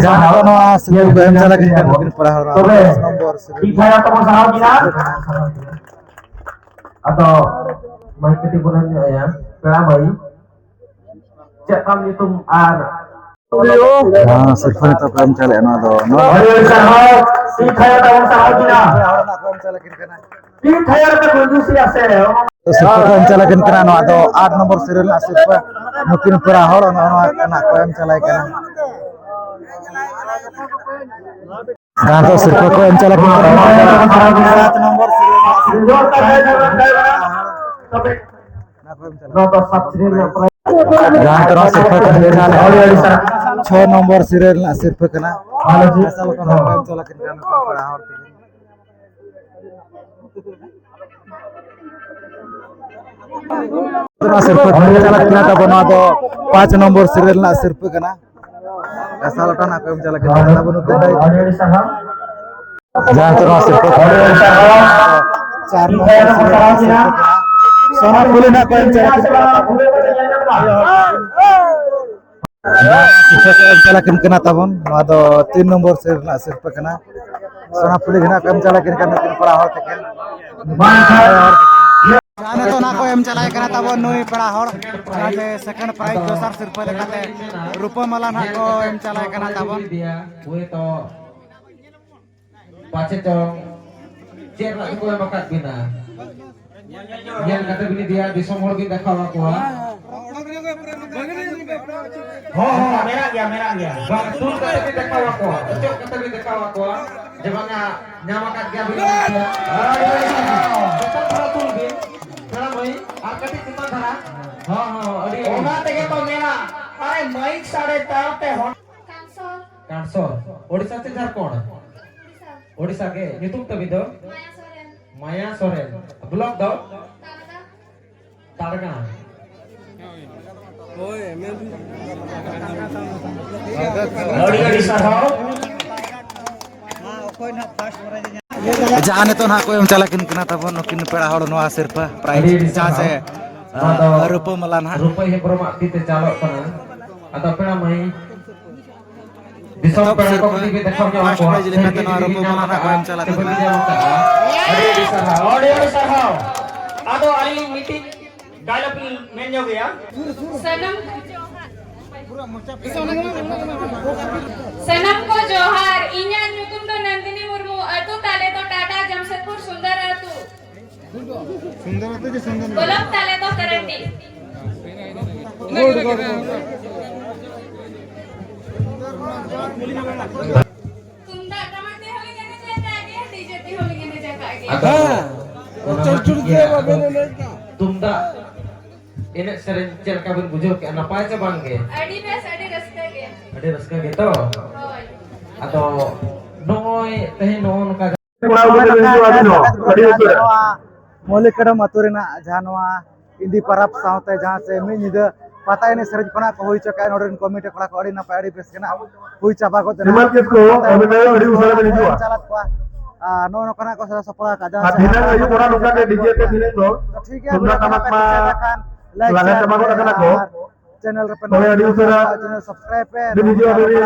ᱡᱟᱦᱟᱸ ᱱᱤᱛᱚᱜ ᱱᱚᱣᱟ ᱥᱤᱨᱯᱷᱟᱹ ᱠᱚ ᱮᱢ ᱪᱟᱞᱟᱜ ᱠᱟᱱᱟ, ᱱᱩᱠᱤᱱ ᱯᱮᱲᱟ ᱦᱚᱲ ᱛᱚᱵᱮ, ᱫᱚᱥ ᱱᱚᱢᱵᱚᱨ ᱥᱤᱨᱤᱭᱟᱞ ᱛᱤ ᱛᱷᱟᱭᱟ ᱛᱟᱵᱚᱱ ᱥᱟᱨᱦᱟᱣ ᱜᱮᱭᱟ᱾ ᱟᱫᱚ ᱢᱟᱹᱭ ᱠᱟᱹᱴᱤᱡ ᱵᱚᱱ ᱧᱚᱜ ᱮᱭᱟ, ᱯᱮᱲᱟ ᱢᱟᱹᱭ, ᱪᱮᱫ ᱛᱟᱢ ᱧᱩᱛᱩᱢ? ᱟᱨ ᱦᱮᱸ, ᱥᱤᱨᱯᱷᱟᱹ ᱱᱤᱛᱚᱜ ᱠᱚ ᱮᱢ ᱪᱟᱞᱮᱜᱼᱟ, ᱱᱚᱣᱟ ᱫᱚ, ᱱᱚᱣᱟ ᱟᱹᱰᱤ ᱟᱹᱰᱤ ᱥᱟᱨᱦᱟᱣ, ᱛᱤ ᱛᱷᱟᱭᱟ ᱛᱟᱵᱚᱱ ᱥᱟᱨᱦᱟᱣ ᱜᱮᱭᱟ᱾ ᱛᱤ ᱛᱷᱟᱭᱟ ᱨᱮᱯᱮ ᱠᱩᱸᱫᱩᱥᱤᱭᱟ ᱥᱮ? ᱥᱤᱨᱯᱷᱟᱹ ᱠᱚ ᱮᱢ ᱪᱟᱞᱟᱜ ᱠᱟᱱᱟ, ᱱᱚᱣᱟ ᱫᱚ ᱟᱴ ᱱᱚᱢᱵᱚᱨ ᱥᱤᱨᱤᱭᱟᱞ ᱨᱮᱱᱟᱜ ᱥᱤᱨᱯᱷᱟᱹ, ᱱᱩᱠᱤᱱ ᱯᱮᱲᱟ ᱦᱚᱲ ᱱᱚᱜᱼᱚ ᱱᱚᱣᱟ ᱠᱟᱱᱟ ᱠᱚ ᱮᱢ ᱪᱟᱞᱟᱜ ᱠᱟᱱᱟ᱾ ᱡᱟᱦᱟᱸ ᱫᱚ ᱥᱤᱨᱯᱷᱟᱹ ᱠᱚ ᱮᱢ ᱪᱟᱞᱟᱜ ᱠᱟᱱᱟ᱾ ᱥᱟᱛ ᱱᱚᱢᱵᱚᱨ ᱥᱤᱨᱤᱭᱟᱞ ᱨᱮᱱᱟᱜ ᱥᱤᱨᱯᱷᱟᱹ ᱠᱟᱱᱟ᱾ ᱚᱱᱟ ᱠᱚ ᱮᱢ ᱪᱟᱞᱟᱜ ᱠᱟᱱᱟ᱾ ᱡᱟᱦᱟᱸ ᱛᱚᱨᱟ ᱥᱤᱨᱯᱷᱟᱹ ᱠᱚ ᱮᱢ ᱪᱟᱞᱟᱜ ᱠᱟᱱᱟ᱾ ᱪᱷᱚ ᱱᱚᱢᱵᱚᱨ ᱥᱤᱨᱤᱭᱟᱞ ᱨᱮᱱᱟᱜ ᱥᱤᱨᱯᱷᱟᱹ ᱠᱟᱱᱟ᱾ ᱚᱱᱟ ᱠᱚ ᱮᱢ ᱪᱟᱞᱟᱜ ᱠᱟᱱᱟ᱾ ᱱᱚᱣᱟ ᱥᱤᱨᱯᱷᱟᱹ ᱠᱚ ᱮᱢ ᱪᱟᱞᱟᱜ ᱠᱟᱱᱟ ᱛᱟᱵᱚ, ᱱᱚᱣᱟ ᱫᱚ ᱯᱟᱸᱪ ᱱᱚᱢᱵᱚᱨ ᱥᱤᱨᱤᱭᱟᱞ ᱨᱮᱱᱟᱜ ᱥᱤᱨᱯᱷᱟᱹ ᱠᱟᱱᱟ᱾ ᱜᱟᱥᱟᱣ ᱞᱟᱴᱷᱟ ᱱᱟᱜ ᱠᱚ ᱮᱢ ᱪᱟᱞᱟᱜ ᱠᱟᱱᱟ᱾ ᱟᱹᱰᱤ ᱟᱹᱰᱤ ᱥᱟᱨᱦᱟᱣ᱾ ᱡᱟᱦᱟᱸ ᱱᱤᱛᱚᱜ ᱱᱚᱣᱟ ᱥᱤᱨᱯᱟᱹ ᱠᱚ ᱪᱟᱨ ᱱᱚᱢᱵᱚᱨ ᱥᱤᱨᱯᱟᱹ ᱠᱟᱱᱟ᱾ ᱥᱚᱱᱟ ᱯᱷᱩᱞᱤ ᱱᱟᱜ ᱠᱚ ᱮᱢ ᱪᱟᱞᱟᱜ ᱠᱟᱱᱟ᱾ ᱡᱟᱦᱟᱸ ᱥᱤᱨᱯᱟᱹ ᱠᱚ ᱮᱢ ᱪᱟᱞᱟᱜ ᱠᱟᱱᱟ ᱛᱟᱵᱚᱱ, ᱱᱚᱣᱟ ᱫᱚ ᱛᱤᱱ ᱱᱚᱢᱵᱚᱨ ᱥᱮᱨ ᱨᱮᱱᱟᱜ ᱥᱤᱨᱯᱟᱹ ᱠᱟᱱᱟ᱾ ᱥᱚᱱᱟ ᱯᱷᱩᱞᱤ ᱜᱮ ᱱᱟᱜ ᱠᱚ ᱮᱢ ᱪᱟᱞᱟᱜ ᱠᱟᱱᱟ ᱱᱩᱠᱤᱱ ᱠᱚᱲᱟ ᱦᱚᱲ ᱛᱟᱹᱠᱤᱱ᱾ ᱡᱟᱦᱟᱸ ᱱᱤᱛᱚᱜ ᱱᱟᱜ ᱠᱚ ᱮᱢ ᱪᱟᱞᱟᱜ ᱠᱟᱱᱟ ᱛᱟᱵᱚᱱ ᱱᱩᱭ ᱯᱮᱲᱟ ᱦᱚᱲ, ᱡᱟᱦᱟᱸ ᱡᱮ ᱥᱮᱠᱮᱱᱰ ᱯᱨᱟᱭᱤᱡᱽ ᱫᱚᱥᱟᱨ ᱥᱤᱨᱯᱟᱹ ᱞᱮᱠᱟᱛᱮ ᱨᱩᱯᱟᱹ ᱢᱟᱞᱟ ᱱᱟᱜ ᱠᱚ ᱮᱢ ᱪᱟᱞᱟᱜ ᱠᱟᱱᱟ ᱛᱟᱵᱚᱱ᱾ ᱯᱟᱪᱮ ᱪᱚᱝ ᱪᱮᱫ ᱞᱟᱹᱜᱤᱫ ᱠᱚ ᱮᱢ ᱟᱠᱟᱫ ᱵᱤᱱᱟ? ᱧᱮᱞ ᱠᱟᱛᱮ ᱵᱤᱱ ᱤᱫᱤᱭᱟ, ᱫᱤᱥᱚᱢ ᱦᱚᱲ ᱵᱤᱱ ᱫᱮᱠᱷᱟᱣ ᱟᱠᱚᱣᱟ᱾ ᱦᱚᱸ, ᱦᱚᱸ, ᱢᱮᱱᱟᱜ ᱜᱮᱭᱟ, ᱢᱮᱱᱟᱜ ᱜᱮᱭᱟ᱾ ᱵᱟᱝ, ᱛᱩᱞ ᱠᱟᱛᱮ ᱵᱤᱱ ᱫᱮᱠᱷᱟᱣ ᱟᱠᱚᱣᱟ, ᱚᱪᱚᱜ ᱠᱟᱛᱮ ᱵᱤᱱ ᱫᱮᱠᱷᱟᱣ ᱟᱠᱚᱣᱟ ᱡᱮ ᱵᱟᱝᱟ, ᱧᱟᱢ ᱟᱠᱟᱫ ᱜᱮᱭᱟ ᱵᱤᱱ ᱢᱮᱱᱛᱮ᱾ ᱦᱳᱭ, ᱦᱳᱭ, ᱦᱳᱭ᱾ ᱡᱚᱛᱚ ᱛᱷᱚᱲᱟ ᱛᱩᱞ ᱵᱤᱱ, ᱯᱮᱲᱟ ᱢᱟᱹᱭ, ᱟᱨ ᱠᱟᱹᱴᱤᱡ ᱪᱮᱛᱟᱱ ᱫᱷᱟᱨᱟ᱾ ᱦᱚᱸ, ᱦᱚᱸ, ᱟᱹᱰᱤ, ᱟᱹᱰᱤ᱾ ᱚᱱᱟ ᱛᱮᱜᱮ ᱛᱚ ᱢᱮᱱᱟ, ᱟᱨᱮ ᱢᱟᱹᱭᱤᱠ ᱥᱟᱰᱮ ᱛᱟᱣ ᱛᱮ ᱦᱚᱲ ᱠᱟᱱᱥᱚᱨ᱾ ᱠᱟᱱᱥᱚᱨ᱾ ᱳᱰᱤᱥᱟ ᱥᱮ ᱡᱷᱟᱲᱠᱷᱚᱸᱰ? ᱳᱰᱤᱥᱟ᱾ ᱳᱰᱤᱥᱟ ᱜᱮ᱾ ᱧᱩᱛᱩᱢ ᱛᱟᱵᱤᱱ ᱫᱚ? ᱢᱟᱭᱟ ᱥᱚᱨᱮᱱ᱾ ᱢᱟᱭᱟ ᱥᱚᱨᱮᱱ᱾ ᱵᱞᱚᱠ ᱫᱚ? ᱛᱟᱲᱜᱟ᱾ ᱛᱟᱲᱜᱟ᱾ ᱦᱳᱭ, ᱢᱮᱱ ᱟᱹᱰᱤ ᱟᱹᱰᱤ ᱥᱟᱨᱦᱟᱣ᱾ ᱡᱟᱦᱟᱸ ᱱᱤᱛᱚᱜ ᱱᱟᱦᱟᱜ ᱠᱚ ᱮᱢ ᱪᱟᱞᱟᱜ ᱠᱤᱱ ᱠᱟᱱᱟ ᱛᱟᱵᱚᱱ ᱱᱩᱠᱤᱱ ᱯᱮᱲᱟ ᱦᱚᱲ ᱱᱚᱣᱟ ᱥᱤᱨᱯᱟᱹ ᱯᱨᱟᱭᱤᱡᱽ ᱟᱹᱰᱤ ᱟᱹᱰᱤ ᱡᱟᱦᱟᱸ ᱥᱟᱨᱦᱟᱣ᱾ ᱪᱮ, ᱱᱚᱣᱟ ᱫᱚ ᱨᱩᱯᱟᱹ ᱢᱟᱞᱟ ᱱᱟᱦᱟᱜ᱾ ᱨᱩᱯᱟᱹ ᱦᱮᱢᱵᱨᱚᱢᱟᱜ ᱛᱤ ᱛᱮ ᱪᱟᱞᱚᱜ ᱠᱟᱱᱟ᱾ ᱟᱫᱚ ᱯᱮᱲᱟ ᱢᱟᱹᱭ, ᱫᱤᱥᱚᱢ ᱮᱛᱚᱦᱚᱵ ᱯᱮᱲᱟ ᱠᱚ ᱥᱤᱨᱯᱟᱹ ᱠᱟᱹᱴᱤᱡ ᱯᱮ ᱫᱮᱠᱷᱟᱣ ᱧᱚᱜ first ᱟᱠᱚᱣᱟ᱾ prize ᱞᱮᱠᱟᱛᱮ ᱱᱚᱣᱟ ᱥᱟᱹᱨᱤ ᱨᱩᱯᱟᱹ ᱧᱟᱢ ᱢᱟᱞᱟ ᱱᱟᱜ ᱠᱚ ᱟᱠᱟᱫᱼᱟ, ᱮᱢ ᱪᱟᱞᱟᱜ ᱥᱮ ᱵᱟᱹᱧ ᱠᱟᱱᱟ᱾ ᱧᱟᱢ ᱟᱠᱟᱫᱼᱟ? ᱟᱹᱰᱤ ᱟᱹᱰᱤ ᱥᱟᱨᱦᱟᱣ, ᱟᱹᱰᱤ ᱟᱹᱰᱤ ᱥᱟᱨᱦᱟᱣ᱾ ᱟᱫᱚ ᱟᱹᱞᱤᱧ ᱞᱤᱧ ᱢᱤᱫᱴᱤᱡ dialogue ᱞᱤᱧ ᱢᱮᱱ ᱧᱚᱜᱮᱭᱟ᱾ ᱥᱟᱱᱟᱢ ᱠᱚ ᱡᱚᱦᱟᱨ᱾ ᱥᱟᱱᱟᱢ ᱠᱚ ᱡᱚᱦᱟᱨ, ᱤᱧᱟᱹᱜ ᱧᱩᱛᱩᱢ ᱫᱚ ᱱᱚᱱᱫᱤᱱᱤ ᱢᱩᱨᱢᱩ, ᱟᱹᱛᱩ ᱛᱟᱞᱮ ᱫᱚ ᱴᱟᱴᱟ ᱡᱟᱢᱥᱮᱫᱽᱯᱩᱨ ᱥᱩᱱᱫᱚᱨ ᱟᱹᱛᱩ᱾ ᱥᱩᱱᱫᱚᱨ ᱟᱹᱛᱩ ᱥᱮ ᱥᱩᱱᱫᱚᱨ? ᱵᱞᱚᱠ ᱛᱟᱞᱮ ᱫᱚ ᱠᱟᱨᱟᱱᱰᱤ᱾ ᱛᱩᱢᱫᱟᱜ ᱴᱟᱢᱟᱠ ᱛᱮᱦᱚᱸ ᱞᱤᱧ ᱮᱱᱮᱡ ᱟᱠᱟᱫ ᱜᱮᱭᱟ, DJ ᱛᱮᱦᱚᱸ ᱞᱤᱧ ᱮᱱᱮᱡ ᱟᱠᱟᱫ ᱜᱮᱭᱟ᱾ ᱦᱮᱸ, ᱚᱱᱟ ᱢᱟ ᱴᱷᱤᱠ ᱜᱮᱭᱟ, ᱟᱫᱚ ᱛᱩᱢᱫᱟᱜ ᱮᱱᱮᱡ ᱥᱮᱨᱮᱧ ᱪᱮᱫ ᱞᱮᱠᱟ ᱵᱤᱱ ᱵᱩᱡᱷᱟᱹᱣ ᱠᱮᱜᱼᱟ? ᱱᱟᱯᱟᱭ ᱥᱮ ᱵᱟᱝ ᱜᱮ? ᱟᱹᱰᱤ ᱵᱮᱥ, ᱟᱹᱰᱤ ᱨᱟᱹᱥᱠᱟᱹ ᱜᱮ᱾ ᱟᱹᱰᱤ ᱨᱟᱹᱥᱠᱟᱹ ᱜᱮ ᱛᱚ? ᱦᱳᱭ᱾ ᱟᱫᱚ ᱱᱚᱜᱼᱚᱭ ᱛᱮᱦᱮᱧ ᱱᱚᱜᱼᱚ ᱱᱚᱝᱠᱟ ᱠᱚᱲᱟ ᱠᱚ ᱵᱮᱱ ᱦᱤᱡᱩᱜᱼᱟ ᱟᱹᱵᱤᱱ ᱦᱚᱸ, ᱟᱹᱰᱤ ᱩᱥᱟᱹᱨᱟ᱾ ᱱᱚᱣᱟ ᱢᱚᱞᱤᱠ ᱠᱟᱰᱚᱢ ᱟᱹᱛᱩ ᱨᱮᱱᱟᱜ ᱡᱟᱦᱟᱸ ᱱᱚᱣᱟ ᱤᱫᱤ ᱯᱟᱨᱟᱵᱽ ᱥᱟᱶᱛᱮ ᱡᱟᱦᱟᱸ ᱥᱮ ᱢᱤᱫ ᱧᱤᱫᱟᱹ ᱯᱟᱛᱟ ᱮᱱᱮᱡ ᱥᱮᱨᱮᱧ ᱠᱷᱚᱱᱟᱜ ᱠᱚ ᱦᱩᱭ ᱦᱚᱪᱚ ᱠᱮᱫᱼᱟ᱾ ᱱᱚᱰᱮ ᱨᱮᱱ ᱠᱚᱢᱤᱴᱤ ᱠᱚᱲᱟ ᱠᱚ ᱟᱹᱰᱤ ᱱᱟᱯᱟᱭ, ᱟᱹᱰᱤ ᱵᱮᱥ ᱜᱮ ᱱᱟᱜ ᱦᱩᱭ ᱪᱟᱵᱟ ᱜᱚᱫ ᱮᱱᱟ᱾ ᱵᱤᱢᱚᱞ ᱠᱤᱥᱠᱩ, ᱯᱟᱛᱟ ᱮᱱᱮᱡ ᱚᱵᱷᱤᱱᱚᱭ ᱟᱹᱰᱤ ᱩᱥᱟᱹᱨᱟ ᱵᱮᱱ ᱦᱤᱡᱩᱜᱼᱟ᱾ ᱪᱟᱞᱟᱜ ᱠᱚᱣᱟ᱾ ᱟᱨ ᱱᱚᱜᱼᱚ ᱱᱚᱝᱠᱟᱱᱟᱜ ᱠᱚ ᱥᱟᱡᱟᱣ ᱥᱟᱯᱲᱟᱣ ᱟᱠᱟᱫ, ᱡᱟᱦᱟᱸ ᱟᱨ ᱫᱷᱤᱱᱟᱹᱝ ᱟᱹᱭᱩᱵ ᱵᱮᱲᱟ ᱱᱚᱝᱠᱟ ᱜᱮ ᱰᱤᱡᱮ ᱛᱮ ᱫᱷᱤᱱᱟᱹᱝ ᱫᱚ ᱛᱚ ᱴᱷᱤᱠ ᱜᱮᱭᱟ, ᱛᱩᱢᱫᱟᱜ ᱵᱷᱤᱰᱤᱭᱳ ᱴᱟᱢᱟᱠ ᱠᱚ ᱢᱟ ᱠᱩᱥᱤᱭᱟᱫ ᱠᱷᱟᱱ ᱞᱟᱭᱤᱠ, ᱞᱟᱸᱜᱟ ᱥᱮᱭᱟᱨ ᱪᱟᱵᱟ ᱜᱚᱫ ᱯᱮ ᱟᱠᱟᱱᱟ ᱠᱚ᱾ ᱟᱨ ᱪᱮᱱᱮᱞ ᱨᱮᱯᱮ ᱛᱚᱵᱮ ᱱᱚᱣᱟ ᱟᱹᱰᱤ ᱩᱥᱟᱹᱨᱟ ᱥᱟᱵᱥᱠᱨᱟᱭᱤᱵ ᱯᱮ᱾ ᱱᱤᱭᱟᱹ ᱵᱷᱤᱰᱤᱭᱳ ᱟᱹᱰᱤ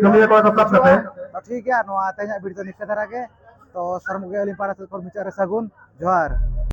ᱠᱟᱹᱢᱤᱭᱟᱹ ᱠᱚᱲᱟ ᱠᱚ ᱥᱟᱵ ᱠᱟᱛᱮ᱾ ᱛᱚ ᱴᱷᱤᱠ ᱜᱮᱭᱟ, ᱱᱚᱣᱟ ᱛᱮᱦᱮᱧᱟᱜ ᱵᱷᱤᱰᱤᱭᱳ ᱫᱚ ᱱᱤᱝᱠᱟᱹ ᱫᱷᱟᱨᱟ ᱜᱮ᱾ ᱛᱚ ᱥᱟᱱᱟᱢ ᱠᱚᱜᱮ ᱟᱹᱞᱤᱧ ᱯᱟᱦᱴᱟ ᱥᱮᱫ ᱠᱷᱚᱱ ᱢᱩᱪᱟᱹᱫ ᱨᱮ ᱥᱟᱹᱜᱩᱱ ᱡᱚᱦᱟᱨ᱾